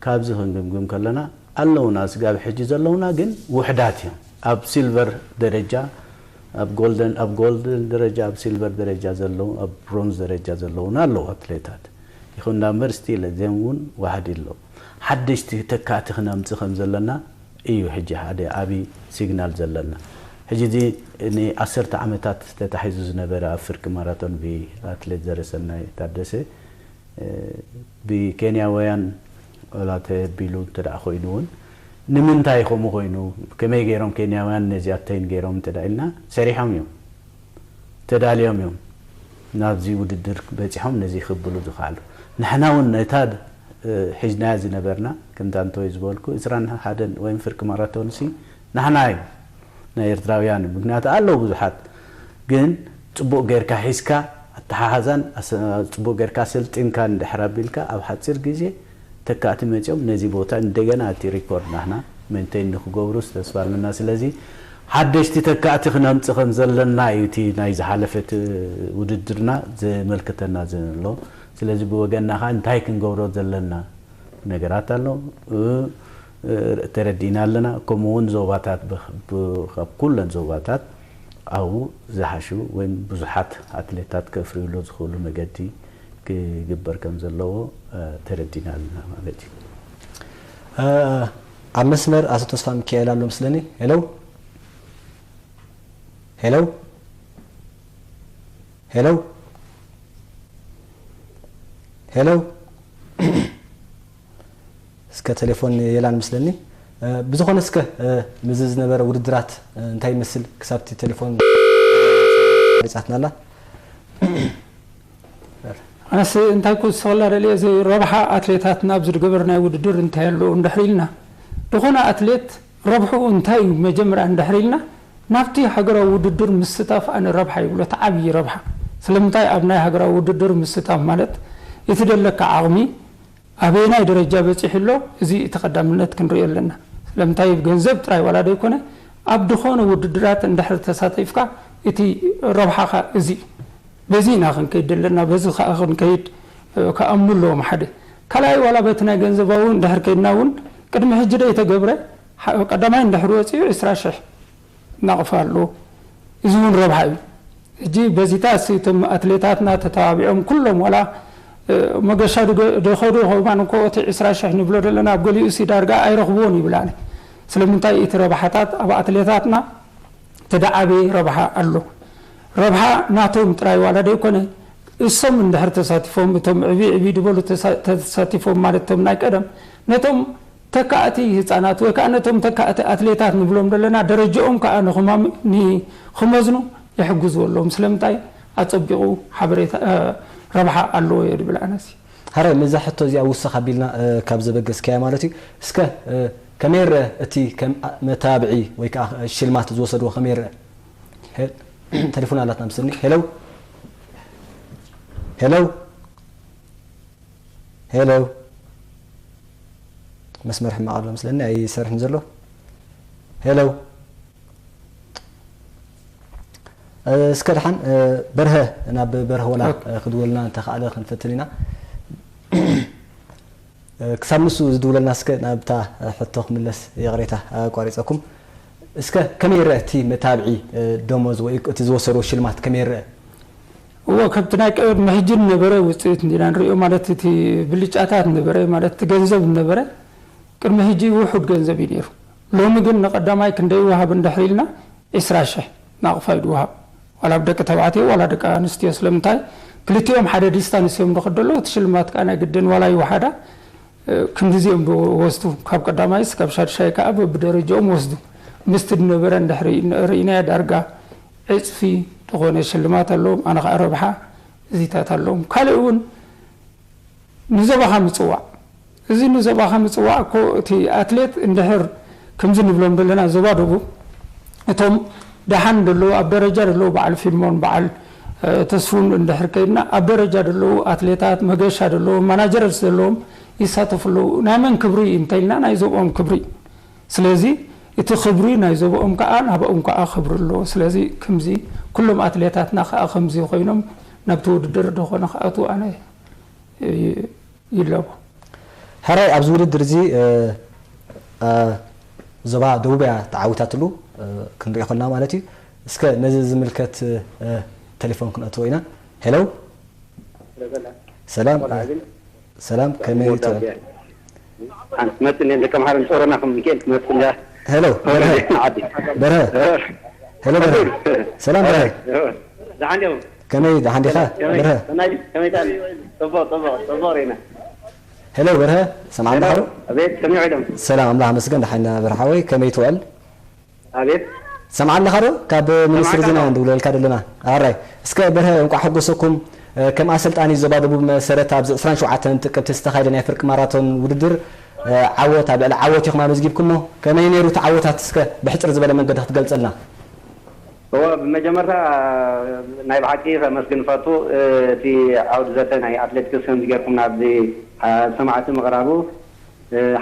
ካብዚ ክንግምግም ከለና ኣለውና፣ ስጋብ ሕጂ ዘለውና ግን ውሕዳት እዮም። ኣብ ሲልቨር ደረጃ፣ ኣብ ጎልደን፣ ኣብ ጎልደን ደረጃ፣ ኣብ ሲልቨር ደረጃ ዘለዉ፣ ኣብ ብሮንዝ ደረጃ ዘለውና ኣለዉ ኣትሌታት። ይኹን ዳምበር ስቲል እዚኦም እውን ዋሕዲ ኣለዉ። ሓደሽቲ ተካእቲ ክነምፅእ ከም ዘለና እዩ ሕጂ ሓደ ዓብዪ ሲግናል ዘለና። ሕጂ እዚ ንዓሰርተ ዓመታት ተታሒዙ ዝነበረ ኣብ ፍርቂ ማራቶን ብኣትሌት ዘረሰናይ ታደሰ ብኬንያውያን ዋላ ተቢሉ እንተ ደኣ ኮይኑ እውን ንምንታይ ከምኡ ኮይኑ፣ ከመይ ገይሮም ኬንያውያን ነዚኣተይን ገይሮም እንተ ደኣ ኢልና፣ ሰሪሖም እዮም፣ ተዳልዮም እዮም ናብዚ ውድድር በጺሖም ነዚ ክብሉ ዝኸኣሉ። ንሕና እውን ነታ ሒዝናያ ዝነበርና ከምታ እንተወይ ዝበልኩ ዕስራን ሓደን ወይም ፍርቂ ማራቶንሲ ንሕና እዩ ናይ ኤርትራውያን እዩ። ምክንያቱ ኣለዉ ብዙሓት፣ ግን ጽቡቕ ጌርካ ሒዝካ ኣተሓሓዛን ኣስ-፣ ጽቡቕ ጌርካ ሰልጢንካ እንድሕር ኣቢልካ ኣብ ሓጺር ግዜ ተካእቲ መጺኦም ነዚ ቦታ እንደገና እቲ ሪኮርድ ናህና ሜንቴን ንክገብሩስ ተስፋ ኣለና። ስለዚ ሓደሽቲ ተካእቲ ክነምጽእ ከም ዘለና እዩ እቲ ናይ ዝሓለፈት ውድድርና ዘመልክተና ዘሎ። ስለዚ ብወገንና ኸኣ እንታይ ክንገብሮ ዘለና ነገራት ኣሎ፣ እ፣ እ፣ ተረዲእና ኣለና። ከምኡ እውን ዞባታት ብ-፣ ብ-፣ ካብ ኩለን ዞባታት ኣብኡ ዝሓሹ ወይም ብዙሓት ኣትሌታት ከፍርዩሉ ዝኽእሉ መገዲ ክግበር ከም ዘለዎ፣ እ፣ ተረዲእና ኣለና ማለት እዩ። እ፣ ኣብ መስመር ኣቶ ተስፋ ሚካኤል ኣሎ ምስለኒ። ሄሎ፣ ሄሎ፣ ሄሎ፣ ሄሎ። እስከ ቴሌፎን የላን ምስለኒ። እ፣ ብዝኾነ እስከ፣ እ፣ ምስዚ ዝነበረ ውድድራት፣ እ፣ እንታይ ይመስል ክሳብቲ ቴሌፎን ሪጻትና ኣላ? ኣነስ እንታይ ክውስኸላ ደልየ፣ እዚ ረብሓ ኣትሌታትና ኣብዚ ዝገበርናዮ ውድድር እንታይ ኣሎ እንድሕር ኢልና፣ ዝኾነ ኣትሌት ረብሕኡ እንታይ እዩ? መጀመርያ እንድሕር ኢልና ናብቲ ሃገራዊ ውድድር ምስታፍ ኣነ ረብሓ ይብሎ፣ እቲ ዓብዪ ረብሓ። ስለምንታይ ኣብ ናይ ሃገራዊ ውድድር ምስታፍ ማለት እቲ ደለካ ዓቕሚ ኣበየናይ ደረጃ በፂሑ ኣሎ፣ እዚ እቲ ቀዳምነት ክንሪኦ ኣለና። ስለምንታይ ገንዘብ ጥራይ ዋላ ደይኮነ ኣብ ዝኾነ ውድድራት እንድሕር ተሳቲፍካ እቲ ረብሓኻ እዚ እዩ። በዚ ኢና ክንከይድ ዘለና፣ በዚ ከዓ ክንከይድ ክኣምኑ ኣለዎም ሓደ። ካልኣይ ዋላ በቲ ናይ ገንዘባዊ እንድሕር ከይድና እውን ቅድሚ ሕጂ ዶ የተገብረ ቀዳማይ እንድሕር ወፂኡ ዕስራ ሽሕ ናቕፋ ኣሎ። እዚ እውን ረብሓ እዩ። ሕጂ በዚታ እሲ እቶም ኣትሌታትና ተተባቢዖም ኩሎም ዋላ መገሻ ድኸዱ ከማን እኮ እቲ ዕስራ ሽሕ ንብሎ ዘለና ኣብ ገሊኡ ሲ ዳርጋ ኣይረኽብዎን ይብል ኣነ። ስለምንታይ እቲ ረብሓታት ኣብ ኣትሌታትና ተደዓበየ ረብሓ ኣሎ። ረብሓ ናቶም ጥራይ ዋላ ደይኮነ እሶም እንድሕር ተሳቲፎም እቶም ዕቢ ዕቢ ድበሉ ተሳቲፎም ማለት እቶም ናይ ቀደም ነቶም ተካእቲ ህፃናት ወይ ከዓ ነቶም ተካእቲ ኣትሌታት ንብሎም ዘለና ደረጃኦም ከዓ ንክመዝኑ ይሕግዝዎ ኣለዎም። ስለምንታይ ኣፀቢቑ ሓበሬታ ረብሓ ኣለዎ እየ ድብል ኣነሲ። ሃራይ፣ ነዛ ሕቶ እዚኣ ውስኽ ኣቢልና ካብ ዘበገስካያ ማለት እዩ። እስከ ከመይ ይረአ እቲ ከም መተባብዒ ወይ ከዓ ሽልማት ዝወሰድዎ ከመይ ይረአ? ተሌፎን ኣላትና ምስልኒ። ሄሎ፣ ሄሎ፣ ሄሎ። መስመር ሕማቕ ኣሎ ምስለኒ፣ ኣይሰርሕን ዘሎ። ሄሎ። እስከ ደሓን በርሀ፣ ናብ በርሀ ወላ ክድወልና እንተኸኣለ ክንፈትን ኢና። ክሳብ ንሱ ዝድውለልና እስከ ናብታ ሕቶ ክምለስ፣ ይቕሬታ ኣቋሪፀኩም። እስከ ከመይ ይረአ እቲ መታብዒ ደሞዝ ወይ እቲ ዝወሰድዎ ሽልማት ከመይ ይረአ? እዎ፣ ካብቲ ናይ ቅድሚ ሕጂ ነበረ ውፅኢት እንዲና ንሪኦ፣ ማለት እቲ ብልጫታት ነበረ፣ ማለት እቲ ገንዘብ ነበረ። ቅድሚ ሕጂ ውሑድ ገንዘብ እዩ ነይሩ። ሎሚ ግን ንቐዳማይ ክንደይ ይወሃብ እንድሕር ኢልና፣ ዒስራ ሽሕ ናቕፋ እዩ ዝወሃብ። ዋላ ኣብ ደቂ ተባዕትዮ ዋላ ደቂ ኣንስትዮ። ስለምንታይ? ክልቲኦም ሓደ ዲስታንስ እዮም ዝኸዱ ዘለዉ። እቲ ሽልማት ከዓ ናይ ግድን ዋላ ይወሓዳ ክንድዚኦም ወስዱ። ካብ ቀዳማይስ ካብ ሻድሻይ ከዓ በብደረጃኦም ወስዱ። ምስቲ ዝነበረ እንድሕር ርኢናዮ ዳርጋ ዕፅፊ ዝኾነ ሽልማት ኣለዎም። ኣነ ከዓ ረብሓ እዚታት ኣለዎም። ካልእ እውን ንዞባኻ ምፅዋዕ። እዚ ንዞባኻ ምፅዋዕ እኮ እቲ ኣትሌት እንድሕር ከምዚ ንብሎም ዘለና ዞባ ደቡብ እቶም ደሓን ዘለዉ ኣብ ደረጃ ዘለዉ በዓል ፊልሞን በዓል ተስፉን እንድሕር ከይድና ኣብ ደረጃ ዘለዉ ኣትሌታት መገሻ ዘለዎም ማናጀርስ ዘለዎም ይሳተፉ ኣለዉ። ናይ መን ክብሪ እዩ እንተኢልና ናይ ዞብኦም ክብሪ እዩ። ስለዚ እቲ ክብሪ ናይ ዞብኦም ከዓ ናብኦም ከዓ ክብሪ ኣለዎ። ስለዚ ከምዚ ኩሎም ኣትሌታትና ከዓ ከምዚ ኮይኖም ናብቲ ውድድር ደኾነ ክኣትዉ ኣነ ይላቦ። ሕራይ ኣብዚ ውድድር እዚ ዞባ ደቡብ እያ ተዓዊታትሉ ክንሪኦ ከለና ማለት እዩ። እስከ ነዚ ዝምልከት ተሌፎን ክንእትዎ ኢና። ሄሎ ሰላም ሰላም፣ ከመይ ትውዕል? መፅእ ደቂ ኣምሓራ ንፆረና ከም ሚካኤል ትመፅእ እንዳ ሄሎ በርሀ በርሀ ሄሎ በርሀ ሰላም በርሀ ዝሓንዲኹም ከመይ ደሓን ዲኻ በርሀ? ከመይ ታል ጽቡቕ ጽቡቕ ጽቡቕ ሪና ሄሎ በርሀ ሰምዓና ዶ? ኣቤት ከመይ ውዒሎም? ሰላም ኣምላኽ ኣመስገን ደሓን ኢና በርሀ ሓወይ ከመይ ትውዕል? ኣቤት ሰምዓና ኣለኻ ዶ? ካብ ሚኒስትሪ ዜና ኢና ንድውለልካ ዘለና። ኣራይ እስከ በርሀ እንቋዕ ሓጎሰኩም። ከም ኣሰልጣኒ ዞባ ደቡብ መሰረት ኣብዚ ዕስራን ሸውዓተን ጥቅምቲ ዝተኻየደ ናይ ፍርቂ ማራቶን ውድድር ዓወት ኣብ ልዕሊ ዓወት ኢኹም ኣመዝጊብኩሞ። ከመይ ነይሩ እቲ ዓወታት እስከ ብሕጽር ዝበለ መንገዲ ክትገልጸልና? እወ ብመጀመርታ ናይ ብሓቂ ከመስግን ፈቱ እቲ ዓውዲ ዘተ ናይ ኣትሌቲክስ ከምዚ ጌርኩም ናብዚ ሰማዕቲ ምቕራቡ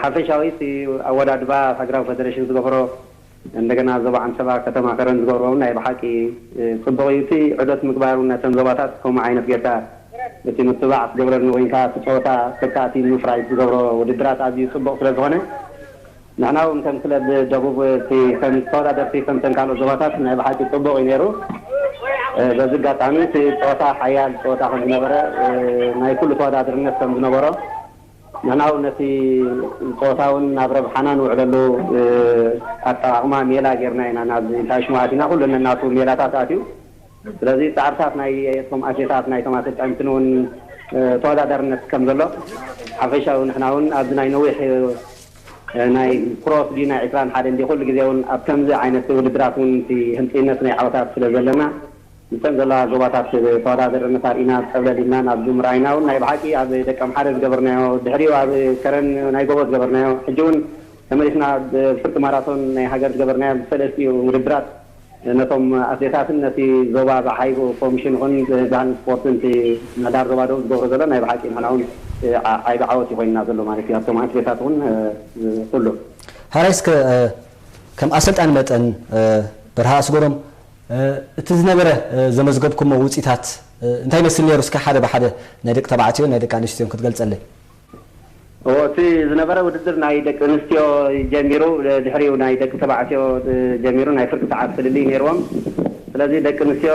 ሓፈሻዊ እቲ ኣወዳድባ ሃገራዊ ፌደሬሽን ዝገብሮ እንደገና ዞባ ዓንሰባ ከተማ ከረን ዝገብሮ እውን ናይ ብሓቂ ፅቡቕ እዩ እቲ ዕዶት ምግባር እውን ነተን ዞባታት ከምኡ ዓይነት ጌርካ እቲ ምትባዕ ክትገብረኒ ወይንካ እቲ ፀወታ ተካእቲ ንምፍራይ ዝገብሮ ውድድራት ኣዝዩ ፅቡቕ ስለ ዝኾነ ንሕና እውን ከም ክለብ ደቡብ እቲ ከም ተወዳደርቲ ከምተን ካልኦት ዞባታት ናይ ብሓቂ ፅቡቕ እዩ ነይሩ። በዚ ኣጋጣሚ እቲ ፀወታ ሓያል ፀወታ ከም ዝነበረ ናይ ኩሉ ተወዳደርነት ከም ዝነበሮ ንሕና እውን ነቲ ፀወታ እውን ናብ ረብሓና ንውዕለሉ ኣጠቓቕማ ሜላ ጌርና ኢና ናብዚ እንታይ ሽሙ ኣቲና ኩሉ ነናቱ ሜላታት ኣትዩ ስለዚ ፃዕርታት ናይ እቶም ኣትሌታት ናይቶም ኣሰልጠንትን እውን ተወዳዳርነት ከም ዘሎ ሓፈሻዊ ንሕና እውን ኣብዚ ናይ ነዊሕ ናይ ክሮስ ድዩ ናይ ዕስራን ሓደን ድዩ ኩሉ ግዜ እውን ኣብ ከምዚ ዓይነት ውድድራት እውን እቲ ህንፅይነት ናይ ዓወታት ስለ ዘለና ምስተን ዘለዋ ዞባታት ተወዳደርነት ኣርኢና ፀብለል ኢልና ናብዚ ምርኣይና እውን ናይ ብሓቂ ኣብ ደቂ ኣምሓረ ዝገበርናዮ ድሕሪኡ ኣብ ከረን ናይ ጎቦ ዝገበርናዮ ሕጂ እውን ተመሊስና ብፍርቂ ማራቶን ናይ ሃገር ዝገበርናዮ ሰለስቲኡ ውድድራት ነቶም ኣትሌታትን ነቲ ዞባ ዝዓይቡ ኮሚሽን ይኹን ባህልን ስፖርትን እቲ ምሕዳር ዞባ ደቡብ ዝገብሮ ዘሎ ናይ ብሓቂ ንሕና እውን ዓይቢ ዓወት ይኮይንና ዘሎ ማለት እዩ። ኣብቶም ኣትሌታት እውን ኩሉ ሕራይ እስከ ከም ኣሰልጣኒ መጠን በርሃ ኣስገዶም እቲ ዝነበረ ዘመዝገብኩሞ ውፅኢታት እንታይ ይመስል ነይሩ? እስከ ሓደ ብሓደ ናይ ደቂ ተባዕትዮን ናይ ደቂ ኣንስትዮን ክትገልፀለይ። እቲ ዝነበረ ውድድር ናይ ደቂ ኣንስትዮ ጀሚሩ ድሕሪኡ ናይ ደቂ ተባዕትዮ ጀሚሩ ናይ ፍርቂ ሰዓት ፍልልይ ነይርዎም። ስለዚ ደቂ ኣንስትዮ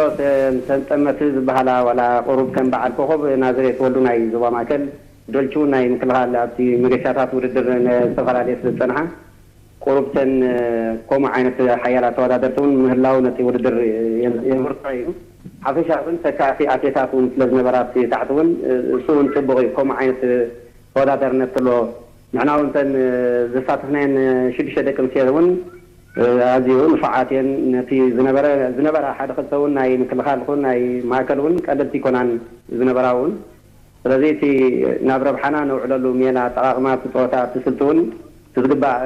ተንጠመቲ ዝበሃላ ዋላ ቁሩብ ከም በዓል ኮኸብ ናዝሬት ወልዱ ናይ ዞባ ማእከል ዶልቹ ናይ ምክልኻል ኣብቲ መገሻታት ውድድር ዝተፈላለየ ስለ ዝፀንሓ ቁሩብተን ከምኡ ዓይነት ሓያላት ተወዳደርቲ እውን ምህላው ነቲ ውድድር የምርቶ እዩ። ሓፈሻ ግን ተካእቲ ኣትሌታት እውን ስለ ዝነበራ ኣብቲ ታሕቲ እውን እሱ እውን ፅቡቕ እዩ። ከምኡ ዓይነት ተወዳዳርነት ተሎ ንሕና እውን እተን ዘሳተፍናየን ሽዱሽተ ደቂ ኣንስትዮ እውን ኣዝዩ ንፉዓት እየን። ነቲ ዝነበረ ዝነበራ ሓደ ክልተ እውን ናይ ምክልኻል ኹን ናይ ማእከል እውን ቀለልቲ ይኮናን ዝነበራ እውን ስለዚ እቲ ናብ ረብሓና ነውዕለሉ ሜላ ኣጠቓቕማ እቲ ፀወታ እቲ ስልቲ እውን እቲ ዝግባእ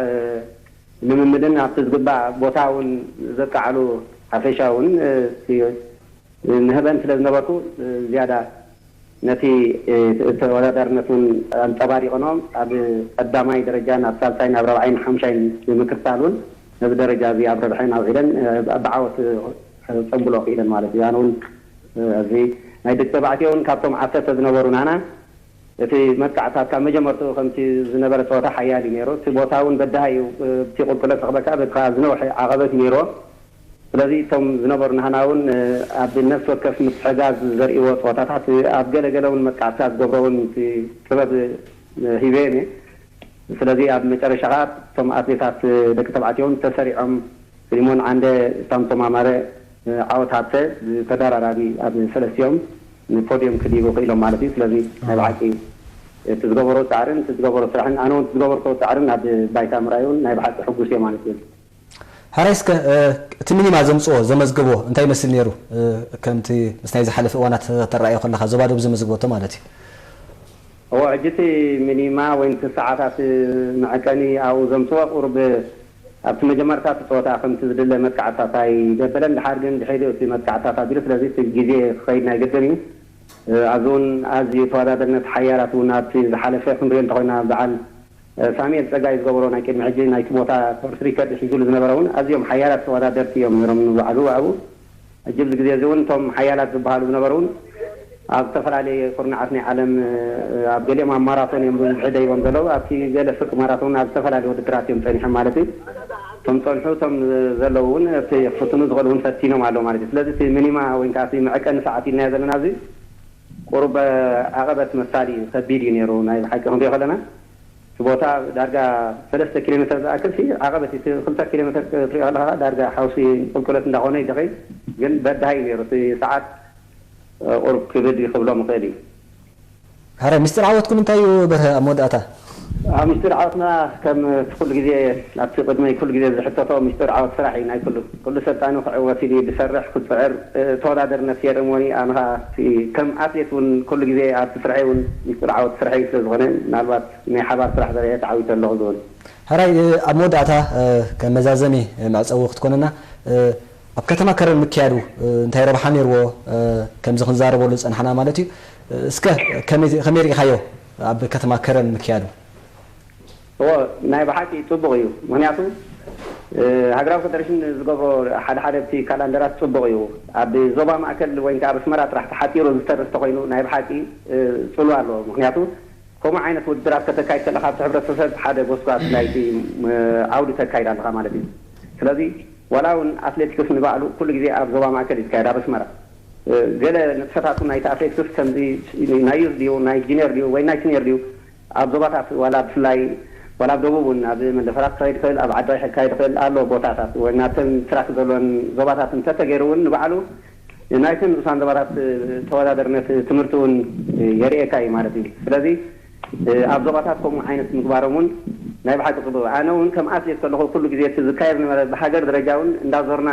ልምምድን ኣብቲ ዝግባእ ቦታ እውን ዘቃዕሉ ሓፈሻ እውን ንህበን ስለ ዝነበርኩ ዝያዳ ነቲ ተወዳዳርነት እውን ኣንፀባሪቕኖ ኣብ ቀዳማይ ደረጃ ናብ ሳልሳይ ናብ ረብዓይን ሓምሻይን ብምክታል እውን ነዚ ደረጃ እዚ ኣብ ረብሐን ኣውዒለን ብዓወት ፀንብሎ ክኢለን ማለት እዩ። ኣነ እውን እዚ ናይ ደቂ ተባዕትዮ እውን ካብቶም ዓሰርተ ዝነበሩ ናና እቲ መጥቃዕታት ካብ መጀመርትኡ ከምቲ ዝነበረ ፀወታ ሓያል እዩ ነይሩ። እቲ ቦታ እውን በዳሂ እዩ። እቲ ቁልቁለት ዝቕበካ በቲ ዝነውሐ ዓቐበት እዩ ነይርዎ። ስለዚ እቶም ዝነበሩ ናህና እውን ኣብ ነፍሲ ወከፍ ምትሕጋዝ ዘርእዎ ፀወታታት ኣብ ገለ ገለ እውን መጥቃዕትታት ዝገብሮ እውን እቲ ጥበብ ሂበ እየ። ስለዚ ኣብ መጨረሻ ከዓ እቶም ኣትሌታት ደቂ ተባዕትዮ እውን ተሰሪዖም ፊሊሞን ዓንደ ሳምሶም ኣማረ ዓወት ሃብተ ብተደራራቢ ኣብ ሰለስቲኦም ንፖድዮም ክድይቡ ክኢሎም ማለት እዩ። ስለዚ ናይ ብሓቂ እቲ ዝገበሮ ፃዕርን እቲ ዝገበሮ ስራሕን ኣነ እውን ዝገበርኮ ፃዕርን ኣብ ባይታ ምርኣይ እውን ናይ ብሓቂ ሕጉስ እየ ማለት እዩ። ሕራይ እስከ እቲ ሚኒማ ዘምፅኦ ዘመዝግቦ እንታይ ይመስል ነይሩ? ከምቲ ምስ ናይ ዝሓለፈ እዋናት ተረኣዮ ከለካ ዞባ ደቡብ ዘመዝግበቶ ማለት እዩ። እዎ ሕጂ እቲ ሚኒማ ወይ እቲ ሰዓታት መዐቀኒ ኣብኡ ዘምፅኦ ቁሩብ ኣብቲ መጀመርታ እቲ ፀወታ ከምቲ ዝድለ መጥቃዕታት ኣይደበለን። ድሓር ግን ድሕሪኡ እቲ መጥቃዕታት ኣቢሉ ስለዚ እቲ ግዜ ክኸይድ ናይ ግድን እዩ። ኣብዚ እውን ኣዝዩ ተወዳደርነት ሓያላት እውን ኣብቲ ዝሓለፈ ክንሪኦ እንተኮይና በዓል ሳሙኤል ፀጋይ ዝገበሮ ናይ ቅድሚ ሕጂ ናይቲ ቦታ ኮርስ ሪከርድ ሒዙሉ ዝነበረ እውን ኣዝዮም ሓያላት ተወዳደርቲ እዮም ነይሮም ንባዕሉ ኣብኡ ሕጂ ኣብዚ ግዜ እዚ እውን እቶም ሓያላት ዝበሃሉ ዝነበሩ እውን ኣብ ዝተፈላለየ ኩርናዓት ናይ ዓለም ኣብ ገሊኦም ኣብ ማራቶን እዮም ብብዝሒ ደይቦም ዘለዉ ኣብቲ ገለ ፍርቂ ማራቶን ኣብ ዝተፈላለየ ውድድራት እዮም ፀኒሖም ማለት እዩ። እቶም ፀንሑ እቶም ዘለዉ እውን እቲ ክፍትኑ ዝኽእሉ እውን ፈቲኖም ኣለዉ ማለት እዩ። ስለዚ እቲ ሚኒማ ወይ ከዓ እቲ መዐቀኒ ሰዓት ኢልናዮ ዘለና እዚ ቁሩብ ዓቐበት መሳሊ ከቢድ እዩ ነይሩ ናይ ብሓቂ ክንሪኦ ከለና እቲ ቦታ ዳርጋ ሰለስተ ኪሎ ሜትር ዝኣክል ሲ ዓቐበት እቲ ክልተ ኪሎ ሜትር ክትሪኦ ከለካ ዳርጋ ሓውሲ ቁልቁለት እንዳኾነ ይደኸይ ግን በዳሃይ ነይሩ እቲ ሰዓት ቁሩብ ክብድ ክብሎ ምኽእል እዩ። ሕራይ ምስጢር ዓወትኩም እንታይ እዩ በርሀ ኣብ መወዳእታ? ኣብ ምስጢር ዓወትና ከም ኩሉ ግዜ ኣብቲ ቅድመይ ኩሉ ግዜ ዝሕተቶ ምስጢር ዓወት ስራሕ እዩ ናይ ኩሉ ኩሉ ሰልጣኒ ክዕወት ኢሉ ዝሰርሕ ክፅዕር ተወዳደርነት ሴረሞኒ ኣነ ከዓ ከም ኣትሌት እውን ኩሉ ግዜ ኣብቲ ስርሐይ እውን ምስጢር ዓወት ስርሐይ ስለ ዝኾነ ምናልባት ናይ ሓባር ስራሕ ዘርአ ተዓዊተ ኣለኹ ዝብል። ሕራይ ኣብ መወዳእታ ከም መዛዘሚ መዕፀዊ ክትኮነና ኣብ ከተማ ከረን ምክያዱ እንታይ ረብሓ ነይርዎ? ከምዚ ክንዛረበሉ ዝፀናሕና ማለት እዩ። እስከ ከመይ ርኢኻዮ ኣብ ከተማ ከረን ምክያዱ? እዎ ናይ ብሓቂ ፅቡቕ እዩ። ምክንያቱ ሃገራዊ ፌደሬሽን ዝገብሮ ሓደ ሓደ ኣብቲ ካላንደራት ፅቡቕ እዩ። ኣብ ዞባ ማእከል ወይ ከዓ ኣብ ኣስመራ ጥራሕ ተሓፂሩ ዝተርፍ ተኮይኑ ናይ ብሓቂ ፅሉ ኣለዎ። ምክንያቱ ከምኡ ዓይነት ውድድራት ከተካይድ ከለካ ኣብቲ ሕብረተሰብ ሓደ ጎስጓስ ናይቲ ዓውዲ ተካይድ ኣለካ ማለት እዩ። ስለዚ ዋላ እውን ኣትሌቲክስ ንባዕሉ ኩሉ ግዜ ኣብ ዞባ ማእከል እዩ ዝካየድ ኣብ ኣስመራ። ገለ ንጥፈታት እውን ናይቲ ኣትሌቲክስ ከምዚ ናይ ዩዝ ድዩ ናይ ጂኒየር ድዩ ወይ ናይ ሲኒየር ድዩ ኣብ ዞባታት ዋላ ብፍላይ ዋላ ኣብ ደቡብ እውን ኣብ መንደፈራ ክካየድ ይኽእል ኣብ ዓዲ ቀይሕ ክካየድ ይኽእል ኣሎ ቦታታት ወይ ናብተን ትራክ ዘለወን ዞባታት እንተተገይሩ እውን ንባዕሉ ናይተን ንኡሳን ዞባታት ተወዳደርነት ትምህርቲ እውን የርእየካ እዩ ማለት እዩ። ስለዚ ኣብ ዞባታት ከምኡ ዓይነት ምግባሮም እውን ናይ ብሓቂ ፅቡቅ። ኣነ እውን ከም ኣትሌት ከለኹ ኩሉ ግዜ እቲ ዝካየድ ዝነበረ ብሃገር ደረጃ እውን እንዳዞርና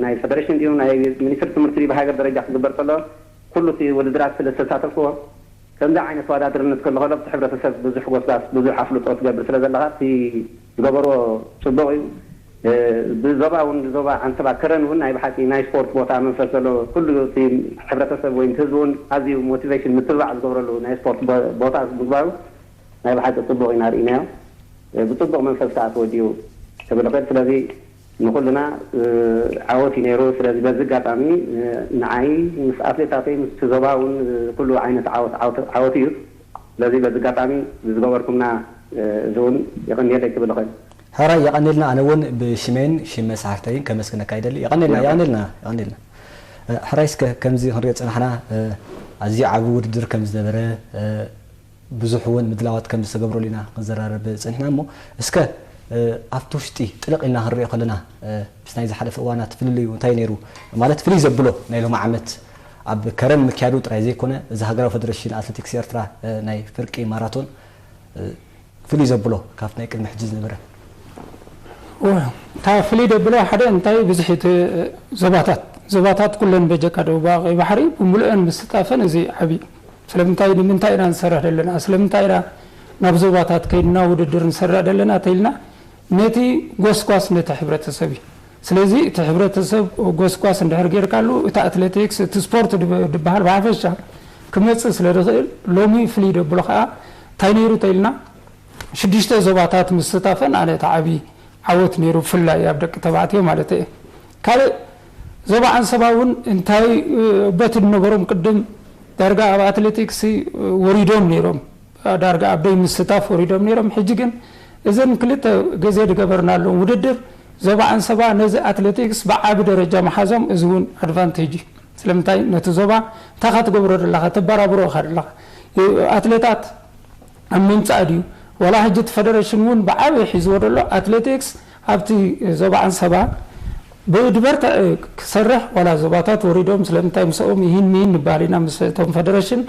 ናይ ፈደሬሽን ድዩ ናይ ሚኒስትሪ ትምህርቲ ድዩ ብሃገር ደረጃ ክግበር ከሎ ኩሉ እቲ ውድድራት ስለ ዝተሳተፍዎ ከምዚ ዓይነት ተወዳድርነት ከሎ ከሎ እቲ ሕብረተሰብ ብዙሕ ጎስጓስ ብዙሕ ኣፍልጦ ትገብር ስለ ዘለኻ እቲ ዝገበርዎ ፅቡቕ እዩ። ብዞባ እውን ብዞባ ዓንሰባ ከረን እውን ናይ ብሓቂ ናይ ስፖርት ቦታ መንፈስ ዘለዎ ኩሉ እቲ ሕብረተሰብ ወይ ህዝቢ እውን ኣዝዩ ሞቲቬሽን ምትብባዕ ዝገብረሉ ናይ ስፖርት ቦታ ምግባሩ ናይ ብሓቂ ፅቡቕ ኢና ርኢናዮ። ብፅቡቕ መንፈስ ከዓ ተወዲኡ ክብል ይኽእል። ስለዚ ንኩልና ዓወት እዩ ነይሩ። ስለዚ በዚ ኣጋጣሚ ንዓይ ምስ ኣትሌታተይ ምስ ዞባ እውን ኩሉ ዓይነት ዓወት ዓወት እዩ። ስለዚ በዚ ኣጋጣሚ ዝገበርኩምና እዚ እውን የቐንየለይ ክብል ይኽእል። ሕራይ የቐንልና። ኣነ እውን ብሽሜን ሽም መሳሕፍተይን ከመስግነካ ይደሊ። የቐንልና የቐንልና የቐንልና። ሕራይ እስከ ከምዚ ክንሪኦ ዝፀናሕና ኣዝዩ ዓቢ ውድድር ከም ዝነበረ ብዙሕ እውን ምድላዋት ከም ዝተገብረሉ ኢና ክንዘራረብ ፀኒሕና። እሞ እስከ ኣብቲ ውሽጢ ጥልቕ ኢልና ክንሪኦ ከለና ምስ ናይ ዝሓለፈ እዋናት ፍልልዩ እንታይ ነይሩ? ማለት ፍልይ ዘብሎ ናይ ሎሚ ዓመት ኣብ ከረን ምክያዱ ጥራይ ዘይኮነ እዚ ሃገራዊ ፈደረሽን ኣትሌቲክስ ኤርትራ ናይ ፍርቂ ማራቶን ፍልይ ዘብሎ ካብቲ ናይ ቅድሚ ሕጂ ዝነበረ? እታ ፍልይ ዘብሎ ሓደ እንታይ ብዝሒ እቲ ዞባታት ዞባታት ኩለን በጀካ ደቡባዊ ቀይ ባሕሪ ብምሉአን ምስታፈን እዚ ዓብዪ ስለምንታይ ንምንታይ ኢና ንሰርሕ ዘለና ስለምንታይ ኢና ናብ ዞባታት ከይድና ውድድር ንሰርሕ ዘለና ተይልና ነቲ ጎስጓስ ነቲ ሕብረተሰብ እዩ። ስለዚ እቲ ሕብረተሰብ ጎስጓስ እንድሕር ጌርካሉ እቲ ኣትሌቲክስ እቲ ስፖርት ዝበሃል ብሓፈሻ ክመፅእ ስለ ዝኽእል ሎሚ ፍልይ ደብሎ ከዓ እንታይ ነይሩ ተይልና ሽዱሽተ ዞባታት ምስታፈን ኣነ እቲ ዓብዪ ዓወት ነይሩ ብፍላይ ኣብ ደቂ ተባዕትዮ ማለት እየ። ካልእ ዞባ ዓንሰባ እውን እንታይ በቲ ዝነበሮም ቅድም ዳርጋ ኣብ ኣትሌቲክስ ወሪዶም ነይሮም ዳርጋ ኣብ ደይ ምስታፍ ወሪዶም ነይሮም ሕጂ ግን እዘን ክልተ ግዜ ዝገበርናሎም ውድድር ዞባ ዓንሰባ ነዚ ኣትሌቲክስ ብዓቢ ደረጃ ምሓዞም እዚ እውን ኣድቫንቴጅ እዩ። ስለምንታይ ነቲ ዞባ እንታይ ካ ትገብሮ ዘለኻ ተበራብሮ ኢኻ ዘለኻ ኣትሌታት ኣብ ምምፃእ ድዩ ዋላ ሕጂ እቲ ፈደረሽን እውን ብዓቢ ሒዝዎ ዘሎ ኣትሌቲክስ ኣብቲ ዞባ ዓንሰባ ብድበርትዕ ክሰርሕ ዋላ ዞባታት ወሪዶም ስለምንታይ ምስኦም ይህን ምሂን ንበሃል ኢና ምስ እቶም ፈደረሽን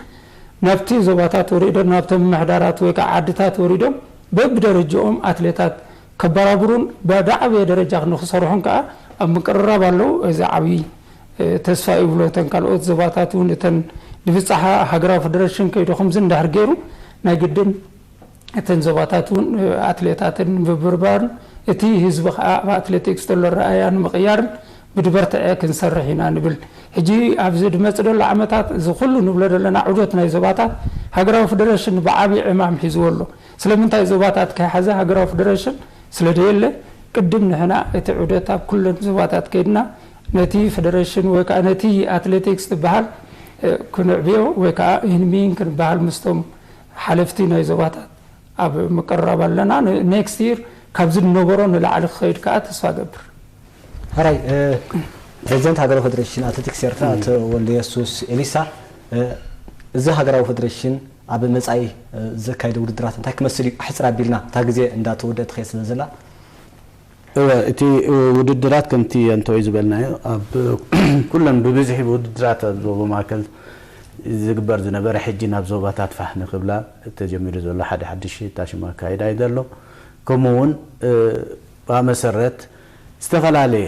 ናብቲ ዞባታት ወሪዶም ናብቶም ምምሕዳራት ወይ ከዓ ዓድታት ወሪዶም በብደረጅኦም ኣትሌታት ከበራብሩን ብዳዕበየ ደረጃ ንክሰርሑን ከዓ ኣብ ምቅርራብ ኣለዉ እዚ ዓብዪ ተስፋ ይብሎ እተን ካልኦት ዞባታት እውን እተን ንብፃሓ ሃገራዊ ፈደረሽን ከይዶ ከምዚ እንዳሕር ገይሩ ናይ ግድን እተን ዞባታት እውን ኣትሌታትን ምብርባርን እቲ ህዝቢ ከዓ ኣብ ኣትሌቲክስ ዘሎ ረኣያ ንምቕያርን ብድበርትዐ ክንሰርሕ ኢና ንብል። ሕጂ ኣብዚ ድመፅ ደሎ ዓመታት እዚ ኩሉ ንብሎ ዘለና ዑደት ናይ ዞባታት ሃገራዊ ፈደረሽን ብዓብዪ ዕማም ሒዝዎ ኣሎ። ስለምንታይ ዞባታት ከይሓዘ ሃገራዊ ፈደረሽን ስለ ደየለ ቅድም ንሕና እቲ ዑደት ኣብ ኩለን ዞባታት ከይድና ነቲ ፈደረሽን ወይ ከዓ ነቲ ኣትሌቲክስ ዝበሃል ክንዕብዮ ወይ ከዓ ይህንሚን ክንበሃል ምስቶም ሓለፍቲ ናይ ዞባታት ኣብ ምቅርራብ ኣለና። ኔክስት ይር ካብዚ ንነበሮ ንላዕሊ ክኸይድ ከዓ ተስፋ ገብር። ሕራይ ፕሬዚደንት ሃገራዊ ፈደሬሽን ኣትሌቲክስ ኤርትራ ኣቶ ወልደየሱስ ኤሊሳ፣ እዚ ሃገራዊ ፈደሬሽን ኣብ መጻኢ ዘካይዶ ውድድራት እንታይ ክመስል እዩ? ኣሕጽር ኣቢልና እታ ግዜ እንዳተወደአት ትኸይድ ስለ ዘላ። እወ፣ እቲ ውድድራት ከምቲ ኣንተወይ ዝበልናዮ ኣብ ኩለን ብብዝሒ ውድድራት ኣብ ዞባ ማእከል ዝግበር ዝነበረ ሕጂ ናብ ዞባታት ፋሕ ንክብላ ተጀሚሩ ዘሎ ሓደ ሓድሽ ታሽማ ኣካይዳ እዩ ዘሎ። ከምኡ እውን ብኣ መሰረት ዝተፈላለየ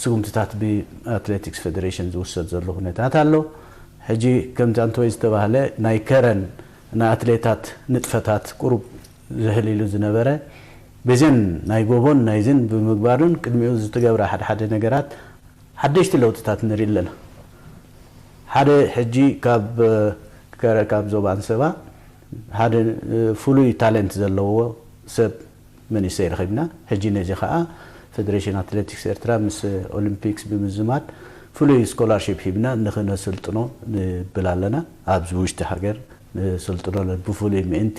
ስጉምትታት ብኣትሌቲክስ ፌደሬሽን ዝውሰድ ዘሎ ኩነታት ኣሎ። ሕጂ ከምቲ ኣንተወይ ዝተባህለ ናይ ከረን ንኣትሌታት ንጥፈታት ቁሩብ ዝሕል ኢሉ ዝነበረ በዘን ናይ ጎቦን ናይዝን ብምግባርን ቅድሚኡ ዝተገብረ ሓደ ሓደ ነገራት ሓደሽቲ ለውጥታት ንርኢ ኣለና። ሓደ ሕጂ ካብ ከረ ካብ ዞባ ኣንሰባ ሓደ ፍሉይ ታለንት ዘለዎ ሰብ መንእሰይ ረኺብና። ሕጂ ነዚ ኸዓ ፌደሬሽን ኣትሌቲክስ ኤርትራ ምስ ኦሊምፒክስ ብምዝማድ ፍሉይ ስኮላርሺፕ ሂብና ንኽነስልጥኖ ንብል ኣለና። ኣብዚ ውሽጢ ሃገር ንስልጥኖ ኣለና። ብፍሉይ ምእንቲ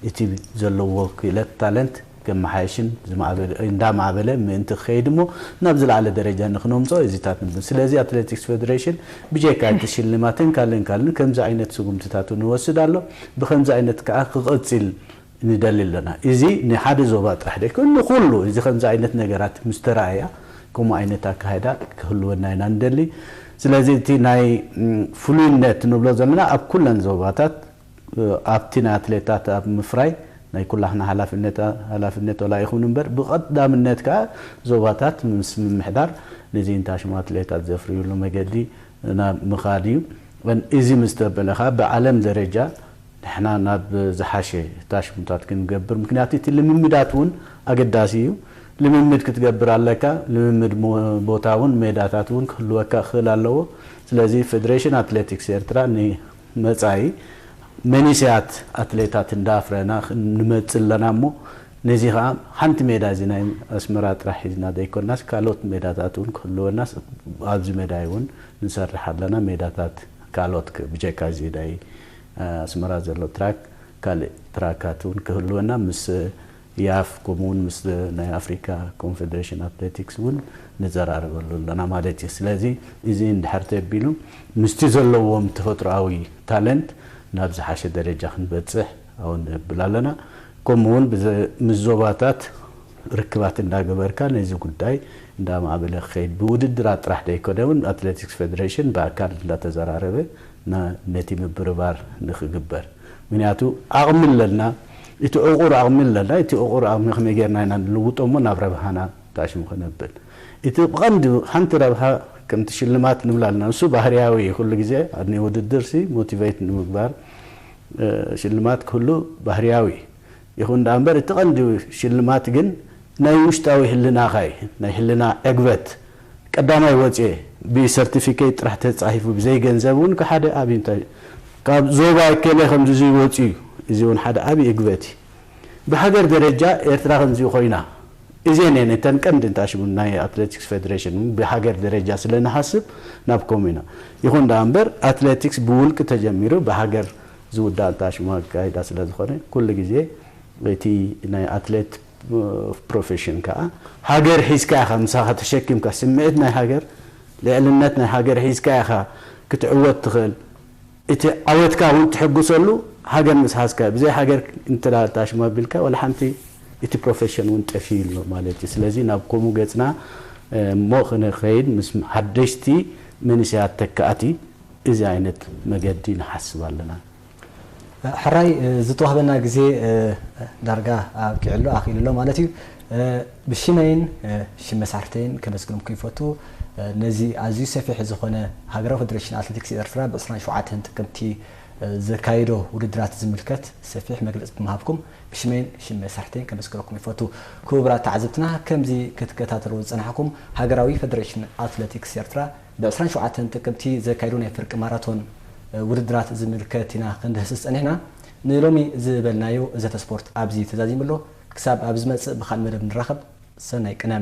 እቲ ዘለዎ ክእለት ታለንት ከመሓየሽን ዝማዕበለ እንዳማዕበለ ምእንቲ ክኸይድ እሞ ናብ ዝለዓለ ደረጃ ንኽነምፅኦ እዚታት ንብል። ስለዚ ኣትሌቲክስ ፌደሬሽን ብጀካ እቲ ሽልማትን ካልእን ካልእን ከምዚ ዓይነት ስጉምትታት እውን ይወስድ ኣሎ። ብከምዚ ዓይነት ከዓ ክቐፅል ንደሊ ኣለና። እዚ ንሓደ ዞባ ጥራሕ ደይኮን ንኩሉ እዚ ከምዚ ዓይነት ነገራት ምስ ተረኣያ ከምኡ ዓይነት ኣካይዳ ክህልወና ኢና ንደሊ። ስለዚ እቲ ናይ ፍሉይነት ንብሎ ዘለና ኣብ ኩለን ዞባታት ኣብቲ ናይ ኣትሌታት ኣብ ምፍራይ ናይ ኩላህና ሓላፍነት ሓላፍነት ወላ ይኹን እምበር ብቐዳምነት ከዓ ዞባታት ምስ ምምሕዳር ነዚ እንታሽሙ ኣትሌታት ዘፍርዩሉ መገዲ ናብ ምኻድ እዩ። እዚ ምስ ተበለ ከዓ ብዓለም ደረጃ ንሕና ናብ ዝሓሸ ታሽሙታት ክንገብር፣ ምክንያቱ እቲ ልምምዳት እውን ኣገዳሲ እዩ። ልምምድ ክትገብር ኣለካ። ልምምድ ቦታ እውን ሜዳታት እውን ክህልወካ ክኽእል ኣለዎ። ስለዚ ፌደሬሽን ኣትሌቲክስ ኤርትራ ንመጻኢ መንእሰያት ኣትሌታት እንዳፍረና ንመጽእ ኣለና እሞ ነዚ ኸዓ ሓንቲ ሜዳ እዚ ናይ ኣስመራ ጥራሕ ሒዝና ዘይኮናስ ካልኦት ሜዳታት እውን ክህልወናስ ኣብዚ ሜዳ እውን ንሰርሕ ኣለና። ሜዳታት ካልኦት ብጀካ እዚ ናይ ኣስመራ ዘሎ ትራክ ካልእ ትራካት እውን ክህልወና ምስ ያፍ ከምኡውን ምስ ናይ ኣፍሪካ ኮንፌደሬሽን ኣትሌቲክስ እውን ንዘራረበሉ ኣለና ማለት እዩ። ስለዚ እዚ እንድሕር ተቢሉ ምስቲ ዘለዎም ተፈጥሮኣዊ ታለንት ናብ ዝሓሸ ደረጃ ክንበፅሕ ኣው ንብል ኣለና። ከምኡውን ምስ ዞባታት ርክባት እንዳገበርካ ነዚ ጉዳይ እንዳማዕበለ ክኸይድ ብውድድራት ጥራሕ ዘይኮነ እውን ኣትሌቲክስ ፌደሬሽን ብኣካል እንዳተዘራረበ ነቲ ምብርባር ንክግበር። ምክንያቱ ዓቕሚ ኣለና፣ እቲ ዕቑር ዓቕሚ ኣለና። እቲ ዕቑር ዓቕሚ ከመይ ጌርና ኢና ንልውጦ እሞ ናብ ረብሃና ታሽሙ ከነብል። እቲ ብቐንዲ ሓንቲ ረብሃ ከምቲ ሽልማት ንብላ ኣለና። ንሱ ባህርያዊ እዩ። ኩሉ ግዜ ኣብ ናይ ውድድር ሲ ሞቲቬት ንምግባር ሽልማት ክህሉ ባህርያዊ እዩ። ይኹን ደኣ እምበር እቲ ቀንዲ ሽልማት ግን ናይ ውሽጣዊ ህልናኻ እዩ። ናይ ህልና ዕግበት ቀዳማይ ወፅኤ ብሰርቲፊኬት ጥራሕ ተፃሒፉ ብዘይ ገንዘብ እውን ሓደ ዓብዪ እንታይ ካብ ዞባ እከለ ከምዚ ይወፁ እዩ። እዚ እውን ሓደ ዓብዪ ዕግበት እዩ። ብሃገር ደረጃ ኤርትራ ከምዚ ኮይና እዚአን እየን እተን ቀንዲ እንታሽሙ ናይ ኣትሌቲክስ ፌደሬሽን እውን ብሃገር ደረጃ ስለ ንሓስብ ናብ ከምኡ ኢና። ይኹን ደኣ እምበር ኣትሌቲክስ ብውልቂ ተጀሚሩ ብሃገር ዝውዳእ እንታሽሙ ኣካይዳ ስለ ዝኾነ ኩሉ ግዜ እቲ ናይ ኣትሌት ፕሮፌሽን ከዓ ሃገር ሒዝካ ኢኻ ምሳኻ ተሸኪምካ ስምዒት ናይ ሃገር ልዕልነት ናይ ሃገር ሒዝካ ኢኻ ክትዕወት ትኽእል። እቲ ዓወትካ እውን ትሕጉሰሉ ሃገር ምስ ሓዝካ ብዘይ ሃገር እንተ ታሽሙ ኣቢልካ ዋላ ሓንቲ እቲ ፕሮፌሽን እውን ጠፊኡ ኣሎ ማለት እዩ። ስለዚ ናብ ከምኡ ገፅና እሞ ክንኸይድ ምስ ሓደሽቲ መንእሰያት ተካእቲ እዚ ዓይነት መገዲ ንሓስብ ኣለና። ሕራይ ዝተዋህበና ግዜ ዳርጋ ኣብቂዑ ኣሎ ኣኺሉ ኣሎ ማለት እዩ። ብሽመይን ሽም መሳርሕተይን ከመስግኖም ክይፈቱ ነዚ ኣዝዩ ሰፊሕ ዝኾነ ሃገራዊ ፌደሬሽን ኣትሌቲክስ ኤርትራ ብ ዕስራን ሸውዓተን ጥቅምቲ ዘካየዶ ውድድራት ዝምልከት ሰፊሕ መግለፂ ብምሃብኩም ብሽመይን ሽም መሳርሕተይን ከመስግነኩም ይፈቱ። ክቡራት ተዓዘብትና ከምዚ ክትከታተሉ ዝፀናሕኩም ሃገራዊ ፌደሬሽን ኣትሌቲክስ ኤርትራ ብ ዕስራን ሸውዓተን ጥቅምቲ ዘካይዶ ናይ ፍርቂ ማራቶን ውድድራት ዝምልከት ኢና ክንድህስስ ጸኒሕና። ንሎሚ ዝበልናዮ ዘተ ስፖርት ኣብዚ ተዛዚሙ ኣሎ። ክሳብ ኣብ ዝመጽእ ብኻልእ መደብ ንራኸብ። ሰናይ ቅነ።